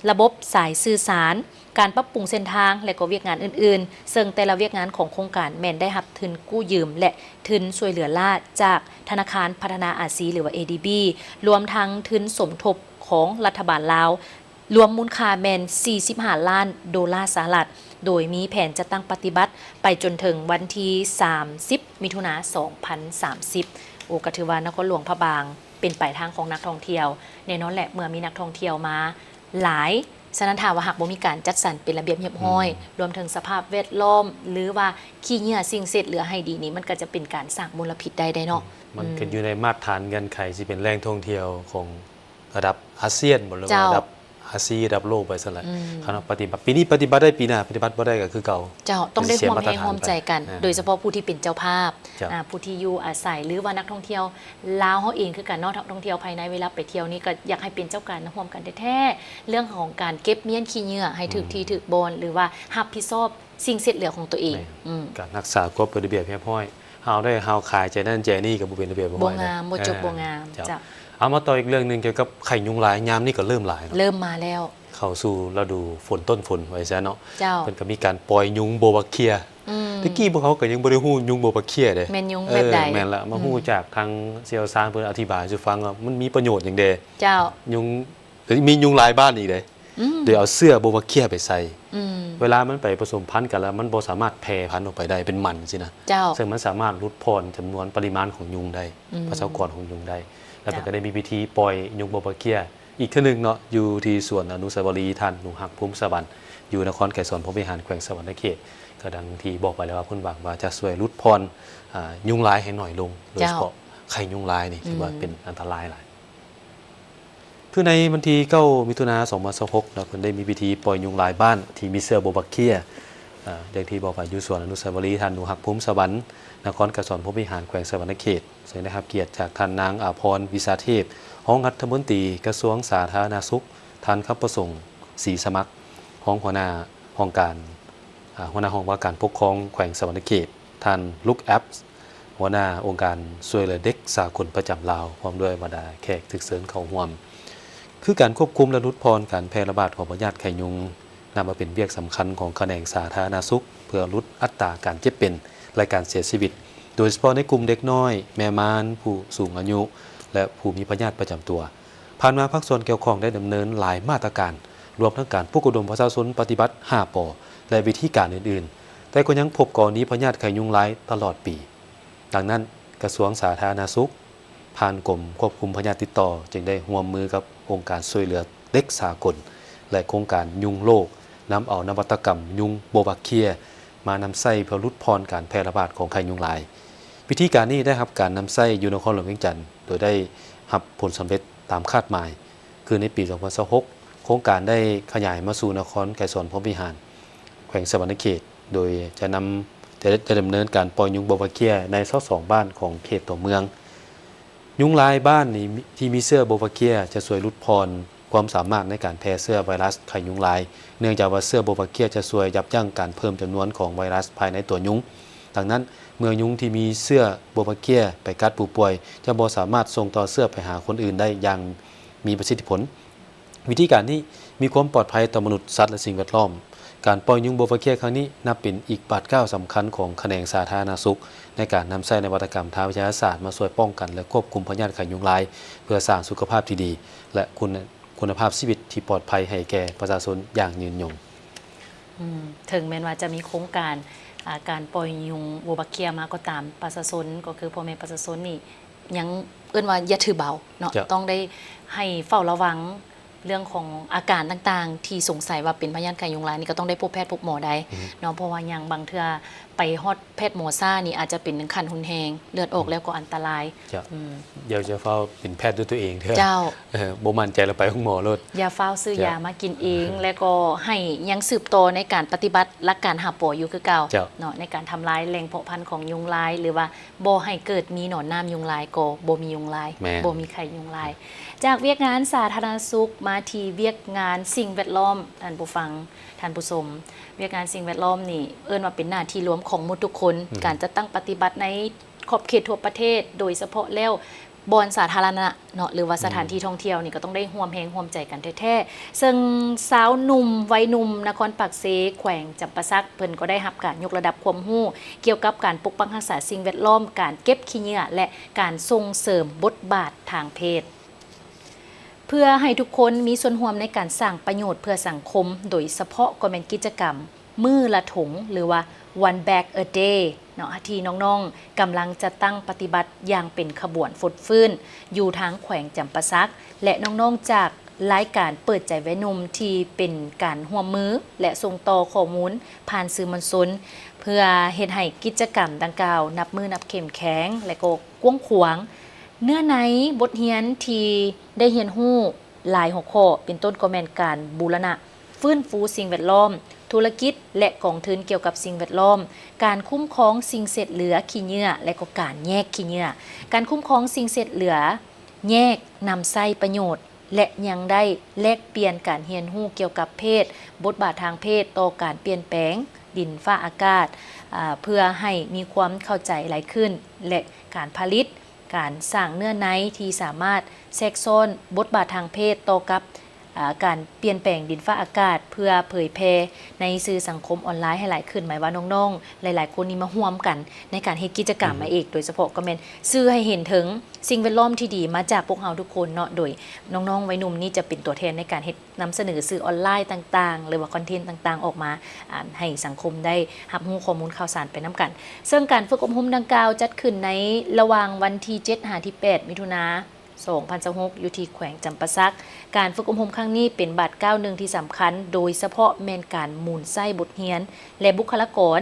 ລະບົບສາຍສື່ສານ, ການປັບປຸງເສັ້ນທາງ ແລະ ກໍວຽກງານອື່ນໆ, ເຊິ່ງແຕ່ລະວຽກງານຂອງໂຄງການແມ່ນໄດ້ຮັບທຶນກູ້ຢືມ ແລະ ທຶນຊ່ວຍເຫຼືອລ້າຈາກທະນາຄານພັດທະນາອາຊີ ຫຼືວ່າ ເອດີບີ ລວມທັງທຶນສົມທົບຂອງລັດຖະບານລາວ, ລວມມູນຄ່າແມ່ນສີ່ສິບຫ້າລ້ານໂດລາສະຫະລັດ, ໂດຍມີແຜນຈັດຕັ້ງປະຕິບັດໄປຈົນເຖິງວັນທີສາມສິບ ມິຖຸນາ ສອງພັນສາມສິບ. ໂອ້ ກໍຖືວ່ານະຄອນຫຼວງພະບາງເປັນປາຍທາງຂອງນັກທ່ອງທ່ຽວ. ແນ່ນອນແຫຼະ, ເມື່ອມີນັກທ່ອງທ່ຽວມາຫຼາຍ, ສະນັ້ນຖ້າວ່າຫາກບໍ່ມີການຈັດສັນເປັນລະບຽບຮຽບຮ້ອຍ, ອືມ ລວມເຖິງສະພາບແວດລ້ອມ ຫຼືວ່າຂີ້ເຫຍື້ອສິ່ງເສດເຫຼືອໃຫ້ດີນີ້, ມັນກໍຈະເປັນການສ້າງມົນລະພິດໄດ້ເດ້ເນາະ. ອືມ ມັນ ອືມ ຂຶ້ນຢູ່ໃນມາດຖານເງື່ອນໄຂ ຊິເປັນແຫຼ່ງທ່ອງທ່ຽວຂອງ ລະດັບອາຊຽນບໍ ຫຼືວ່າ ເຈົ້າ ລະດັບອາຊີ ລະດັບໂລກໄປຊັ້ນແຫຼະ. ອືມ ຄັນເຮົາປະຕິບັດ ປີນີ້ປະຕິບັດໄດ້ ປີໜ້າປະຕິບັດບໍ່ໄດ້ກໍຄືເກົ່າ. ເຈົ້າ ຕ້ອອງໄດ້ຮ່ວມແຮງຮ່ວມໃຈກັນ ເສຍມາດຕະຖານໄປ ໂດຍສະເພາະຜູ້ທີ່ເປັນເຈົ້າພາບ ເຈົ້າ ອາ ຜູ້ທີ່ຢູ່ອາໄສ ຫຼືວ່ານັກທ່ອງທ່ຽວລາວເຮົາເອງຄືກັນເນາະ, ນັກທ່ອງທ່ຽວພາຍໃນເວລາໄປທ່ຽວນີ້ກໍຢາກໃຫ້ເປັນເຈົ້າການນຳຮ່ວມກັນແທ້ໆ ເລື່ອງຂອງການເກັບມ້ຽນຂີ້ເຫຍື້ອໃຫ້ຖືກ ອືມ ທີ່ຖືກບ່ອນ ຫຼືວ່າຮັບຜິດຊອບ ສິ່ງເສດເຫຼືອຂອງຕົວເອງ. ແມ່ນ ອືມ ການຮັກສາຄວາມເປັນລະບຽບຮຽບຮ້ອຍ, ຫາວໄດ້ຫາວຂາຍໃຈນັ້ນໃຈນີ້ກໍບໍ່ເປັນລະບຽບຮຽບຮ້ອຍ ບໍ່ງາມ ບໍ່ຈົບ ເອີ ບໍ່ງາມ. ເຈົ້າ ເຈົ້າ ເອົາມາຕໍ່ອີກເລື່ອງໜຶ່ງກ່ຽວກັບໄຂ້ຍຸງລາຍ, ຍາມນີ້ກໍເລີ່ມຫຼາຍເນາະ. ເລີ່ມມາແລ້ວ ເຂົ້າສູ່ລະດູຝົນ ຕົ້ນຝົນວ່າຊັ້ນເນາະ. ເຈົ້າ ເພິ່ນກໍມີການປ່ອຍຍຸງໂບວາເຄຍ. ອືມ ແຕ່ກີ້ພວກເຮົາກໍຍັງບໍ່ໄດ້ຮູ້ຍຸງໂບວາເຄຍເດ້. ແມ່ນຍຸງແບບໃດ? ເອີ ແມ່ນລະ ມາຮູ້ ອືມ ຈາກທາງຊ່ຽວຊານເພິ່ນອະທິບາຍສູ່ຟັງວ່າມັນມີປະໂຫຍດຫຍັງແດ່. ເຈົ້າ ຍຸງ ແຕ່ມີຍຸງລາຍບ້ານອີກເດ້. ອືມ ໂດຍເອົາເຊື້ອໂບວາເຄຍໄປໃສ່. ອືມ ເວລາມັນໄປປະສົມພັນກັນແລ້ວ ມັນບໍ່ສາມາດແຜ່ພັນອອກໄປໄດ້ເປັນໝັ້ນຊີ້ນະ. ເຈົ້າ ເຊິ່ງມັນສາມາດຫຼຸດຜ່ອນຈຳນວນປະລິມານຂອງຍຸງໄດ້, ອືມ ປະຊາກອນຂອງຍຸງໄດ້. ແລ້ວເພິ່ນ ເຈົ້າ ກໍໄດ້ມີພິທີປ່ອຍຍຸງໂບວາເຄຍອີກເທື່ອໜຶ່ງເນາະ, ຢູ່ທີ່ສວນອະນຸສາວະລີທ່ານໜູຮັກ ພູມສະຫວັນ ຢູ່ນະຄອນໄກສອນ ພົມວິຫານ ແຂວງສະຫວັນນະເຂດ. ກໍດັ່ງທີ່ບອກໄປແລ້ວວ່າ ເພິ່ນຫວັງວ່າຈະຊ່ວຍຫຼຸດຜ່ອນ ອາ ຍຸງລາຍໃຫ້ໜ້ອຍລົງ, ໂດຍສະເພາະ ເຈົ້າ ໄຂ້ຍຸງລາຍນີ້ ອືມ ຖືວ່າເປັນອັນຕະລາຍຫຼາຍ. ຄືໃນວັນທີເກົ້າ ມິຖຸນາ ສອງພັນຊາວຫົກ ເນາະ ເພິ່ນໄດ້ມີພິທີປ່ອຍຍຸງລາຍບ້ານທີ່ມີເຊື້ອໂບວາເຄຍ ອາ ຢ່າງທີ່ບອກໄປ ຢູ່ສວນອະນຸສາວະລີທ່ານໜູຮັກ ພູມສະຫວັນ ນະຄອນໄກສອນ ພົມວິຫານ ແຂວງສະຫວັນນະເຂດ, ເຊິ່ງໄດ້ຮັບກຽດຈາກທ່ານນາງ ອາພອນ ວິຊາເທບ ຮອງລັດຖະມົນຕີກະຊວງສາທາລະນະສຸກ, ທ່ານ ຄຳປະສົງ ສີສະໝັກ ຮອງຫົວໜ້າຫ້ອງການ ອາ ຫົວໜ້າຫ້ອງວ່າການປົກຄອງແຂວງສະຫວັນນະເຂດ, ທ່ານ ລຸກ ແອັບ ຫົວໜ້າອົງການຊ່ວຍເຫຼືອເດັກສາກົນປະຈຳລາວ ພ້ອມດ້ວຍບັນດາແຂກຖືກເຊີນເຂົ້າຮ່ວມ. ຄືການຄວບຄຸມ ແລະ ຫຼຸດຜ່ອນການແຜ່ລະບາດຂອງພະຍາດໄຂ້ຍຸງ ນັບວ່າເປັນວຽກສຳຄັນຂອງຂະແໜງສາທາລະນະສຸກ ເພື່ອຫຼຸດອັດຕາການເຈັບເປັນ ແລະ ການເສຍຊີວິດ, ໂດຍສະເພາະໃນກຸ່ມເດັກນ້ອຍ, ແມ່ມານ, ຜູ້ສູງອາຍຸ ແລະ ຜູ້ມີພະຍາດປະຈຳຕົວ. ຜ່ານມາພາກສ່ວນກ່ຽວຂ້ອງໄດ້ດຳເນີນຫຼາຍມາດຕະການ, ລວມທັງການປຸກລະດົມປະຊາຊົນປະຕິບັດຫ້າ ປ ແລະ ວິທີການອື່ນໆ, ແຕ່ກໍຍັງພົບກໍລະນີພະຍາດໄຂ້ຍຸງລາຍຕະຫຼອດປີ. ດັ່ງນັ້ນ, ກະຊວງສາທາລະນະສຸກ ຜ່ານກົມຄວບຄຸມພະຍາດຕິດຕໍ່ ຈຶ່ງໄດ້ຮ່ວມມືກັບອົງການຊ່ວຍເຫຼືອເດັກສາກົນ ແລະ ໂຄງການຍຸງໂລກ ນຳເອົານະວັດຕະກຳຍຸງໂບວາເຄຍ ມານຳໃຊ້ເພື່ອຫຼຸດຜ່ອນການແຜ່ລະບາດຂອງໄຂ້ຍຸງລາຍ. ວິທີການນີ້ໄດ້ຮັບການນຳໃຊ້ຢູ່ນະຄອນຫຼວງວຽງຈັນ ໂດຍໄດ້ຮັບຜົນສຳເລັດຕາມຄາດໝາຍ. ຄືໃນປີສອງພັນຊາວຫົກ ໂຄງການໄດ້ຂະຫຍາຍມາສູ່ນະຄອນໄກສອນພົມວິຫານ ແຂວງສະຫວັນນະເຂດ ໂດຍຈະນຳ ຈະ ຈະດຳເນີນການປ່ອຍຍຸງໂບວາເຄຍໃນຊາວສອງບ້ານຂອງເຂດຕົວເມືອງ. ຍຸງລາຍບ້ານນີ້ທີ່ມີເຊື້ອໂບວາເຄຍຈະຊ່ວຍຫຼຸດຜ່ອນຄວາມສາມາດໃນການແຜ່ເຊື້ອໄວຣັສໄຂ້ຍຸງລາຍ ເນື່ອງຈາກວ່າເຊື້ອໂບວາເຄຍຈະຊ່ວຍຢັບຢັ້ງການເພີ່ມຈຳນວນຂອງໄວຣັສພາຍໃນຕົວຍຸງ. ດັ່ງນັ້ນ, ເມື່ອຍຸງທີ່ມີເຊື້ອໂບວາເຄຍໄປກັດຜູ້ປ່ວຍ ຈະບໍ່ສາມາດສົ່ງຕໍ່ເຊື້ອໄປຫາຄົນອື່ນໄດ້ຢ່າງມີປະສິດທິຜົນ. ວິທີການນີ້ມີຄວາມປອດໄພຕໍ່ມະນຸດ, ສັດ ແລະ ສິ່ງແວດລ້ອມ. ການປ່ອຍຍຸງໂບວາເຄຍຄັ້ງນີ້ນັບເປັນອີກບາດກ້າວສຳຄັນຂອງຂະແໜງສາທາລະນະສຸກ ໃນການນຳໃຊ້ນະວັດຕະກຳທາງວິທະຍາສາດມາຊ່ວຍປ້ອງກັນ ແລະ ຄວບຄຸມພະຍາດໄຂ້ຍຸງລາຍ ເພື່ອສ້າງສຸຂະພາບທີ່ດີ ແລະ ຄຸນ ຄຸນນະພາບຊີວິດທີ່ປອດໄພໃຫ້ແກ່ປະຊາຊົນຢ່າງຍືນຍົງ. ອືມ ເຖິງແມ່ນວ່າຈະມີໂຄງການ ອາ ການປ່ອຍຍຸງໂບວາເຄຍມາກໍຕາມ, ປະຊາຊົນ ກໍຄືພໍ່ແມ່ປະຊາຊົນນີ້ ຍັງ ເອີ້ນວ່າຢ່າຖືເບົາເນາະ, ເຈົ້າ ຕ້ອງໄດ້ໃຫ້ເຝົ້າລະວັງເລື່ອງຂອງອາການຕ່າງໆ ທີ່ສົງໄສວ່າເປັນພະຍາດໄຂ້ຍຸງລາຍນີ້ ກໍຕ້ອງໄດ້ພົບແພດພົບໝໍໄດ້ ອືຮຶ ເນາະ, ເພາະວ່າຢ່າງບາງເທື່ອໄປຮອດແພດໝໍຊ້ານີ້ ອາດຈະເປັນເຖິງຂັ້ນຮຸນແຮງ, ເລືອດອອກ ອືມ ແລ້ວກໍອັນຕະລາຍ. ເຈົ້າ ອືມ ຢ່າ ຢ່າຟ້າວເປັນແພດດ້ວຍຕົວເອງເດີ. ເຈົ້າ ເອີ ບໍ່ໝັ້ນໃຈແລ້ວໄປໂຮງໝໍໂລດ. ຢ່າຟ້າວຊື້ ເຈົ້າ ຢາມາກິນເອງ ແລ້ວກໍໃຫ້ຍັງສືບຕໍ່ໃນການປະຕິບັດຫຼັກການຫ້າ ປ ຢູ່ຄືເກົ່າ ເຈົ້າ ເນາະ, ໃນການທຳລາຍແຫຼ່ງເພາະພັນຂອງຍຸງລາຍ ຫຼືວ່າບໍ່ໃຫ້ເກີດມີໜອນນ້ຳຍຸງລາຍ ກໍບໍ່ມີຍຸງລາຍ ແມ່ນ ບໍ່ມີໄຂ້ຍຸງລາຍ. ຈາກວຽກງານສາທາລະນະສຸກ ມາທີ່ວຽກງານສິ່ງແວດລ້ອມ, ທ່ານຜູ້ຟັງ, ທ່ານຜູ້ຊົມ, ວຽກງານສິ່ງແວດລ້ອມນີ້ເອີ້ນວ່າເປັນໜ້າທີ່ລວມຂອງໝົດທຸກຄົນ, ອືມ ການຈັດຕັ້ງປະຕິບັດໃນຂອບເຂດທົ່ວປະເທດ, ໂດຍສະເພາະແລ້ວ ບ່ອນສາທາລະນະເນາະ ຫຼືວ່າສະຖານທີ່ ອືມ ທ່ອງທ່ຽວນີ້ ກໍຕ້ອງໄດ້ຮ່ວມແຮງຮ່ວມໃຈກັນແທ້ໆ. ເຊິ່ງຊາວໜຸ່ມໄວໜຸ່ມນະຄອນປາກເຊ ແຂວງຈຳປາສັກ ເພິ່ນກໍໄດ້ຮັບການຍົກລະດັບຄວາມຮູ້ກ່ຽວກັບການປົກປັກຮັກສາສິ່ງແວດລ້ອມ, ການເກັບຂີ້ເຫຍື້ອ ແລະ ການສົ່ງເສີມບົດບາດທາງເພດ ເພື່ອໃຫ້ທຸກຄົນມີສ່ວນຮ່ວມໃນການສ້າງປະໂຫຍດເພື່ອສັງຄົມ, ໂດຍສະເພາະກໍແມ່ນກິດຈະກຳ ມື້ລະຖົງ ຫຼືວ່າ One Bag a Day ເນາະ ທີ່ນ້ອງໆກຳລັງຈັດຕັ້ງປະຕິບັດຢ່າງເປັນຂະບວນຟົດຟື້ນຢູ່ທາງແຂວງຈຳປາສັກ ແລະ ນ້ອງໆຈາກລາຍການເປີດໃຈໄວໜຸ່ມ ທີ່ເປັນການຮ່ວມມື ແລະ ສົ່ງຕໍ່ຂໍ້ມູນຜ່ານສື່ມວນຊົນ ເພື່ອເຮັດໃຫ້ກິດຈະກຳດັ່ງກ່າວນັບມື້ນັບເຂັ້ມແຂງ ແລະ ກໍກວ້າງຂວາງ. ເນື້ອໃນບົດຮຽນທີ່ໄດ້ຮຽນຮູ້ ຫຼາຍຫົວຂໍ້ ເປັນຕົ້ນກໍແມ່ນການບູລະນະຟື້ນຟູສິ່ງແວດລ້ອມ, ທຸລະກິດ ແລະ ກອງທຶນກ່ຽວກັບສິ່ງແວດລ້ອມ, ການຄຸ້ມຄອງສິ່ງເສດເຫຼືອຂີ້ເຫຍື້ອ ແລະ ກໍການແຍກຂີ້ເຫຍື້ອ, ການຄຸ້ມຄອງສິ່ງເສດເຫຼືອແຍກນຳໃຊ້ປະໂຫຍດ ແລະ ຍັງໄດ້ແລກປ່ຽນການຮຽນຮູ້ກ່ຽວກັບເພດ, ບົດບາດທາງເພດຕໍ່ການປ່ຽນແປງດິນຟ້າອາກາດ, ອາ, ເພື່ອໃຫ້ມີຄວາມເຂົ້າໃຈຫຼາຍຂຶ້ນ ແລະ ການຜະລິດ ການສ້າງເນື້ອໃນທີ່ສາມາດແຊກຊ້ອນບົດບາດທາງເພດຕໍ່ກັບ ອາ ການປ່ຽນແປງດິນຟ້າອາກາດ ເພື່ອເຜີຍແຜ່ໃນສື່ສັງຄົມອອນລາຍໃຫ້ຫຼາຍຂຶ້ນ. ໝາຍວ່ານ້ອງໆຫຼາຍໆຄົນນີ້ມາຮ່ວມກັນໃນການເຮັດກິດຈະກຳ ອືມ ມາເອກ ໂດຍສະເພາະກໍແມ່ນສື່ໃຫ້ເຫັນເຖິງສິ່ງແວດລ້ອມທີ່ດີມາຈາກພວກເຮົາທຸກຄົນເນາະ, ໂດຍນ້ອງໆໄວໜຸ່ມນີ້ຈະເປັນຕົວແທນໃນການເຮັດ ນຳສະເໜີສື່ອອນລາຍຕ່າງໆ ຫຼືວ່າຄອນເທັນຕ່າງໆອອກມາ ອາ ໃຫ້ສັງຄົມໄດ້ຮັບຮູ້ຂໍ້ມູນຂ່າວສານໄປນຳກັນ. ເຊິ່ງການຝຶກອົບຮົມດັ່ງກ່າວຈັດຂຶ້ນໃນລະຫວ່າງວັນທີເຈັດຫາທີແປດ ມິຖຸນາ ສອງພັນຊາວຫົກ ຢູ່ທີ່ແຂວງຈຳປາສັກ. ການຝຶກອົບຮົມຄັ້ງນີ້ເປັນບາດກ້າວໜຶ່ງທີ່ສຳຄັນ, ໂດຍສະເພາະແມ່ນການໝູນໃຊ້ບົດຮຽນ ແລະ ບຸກຄະລາກອນ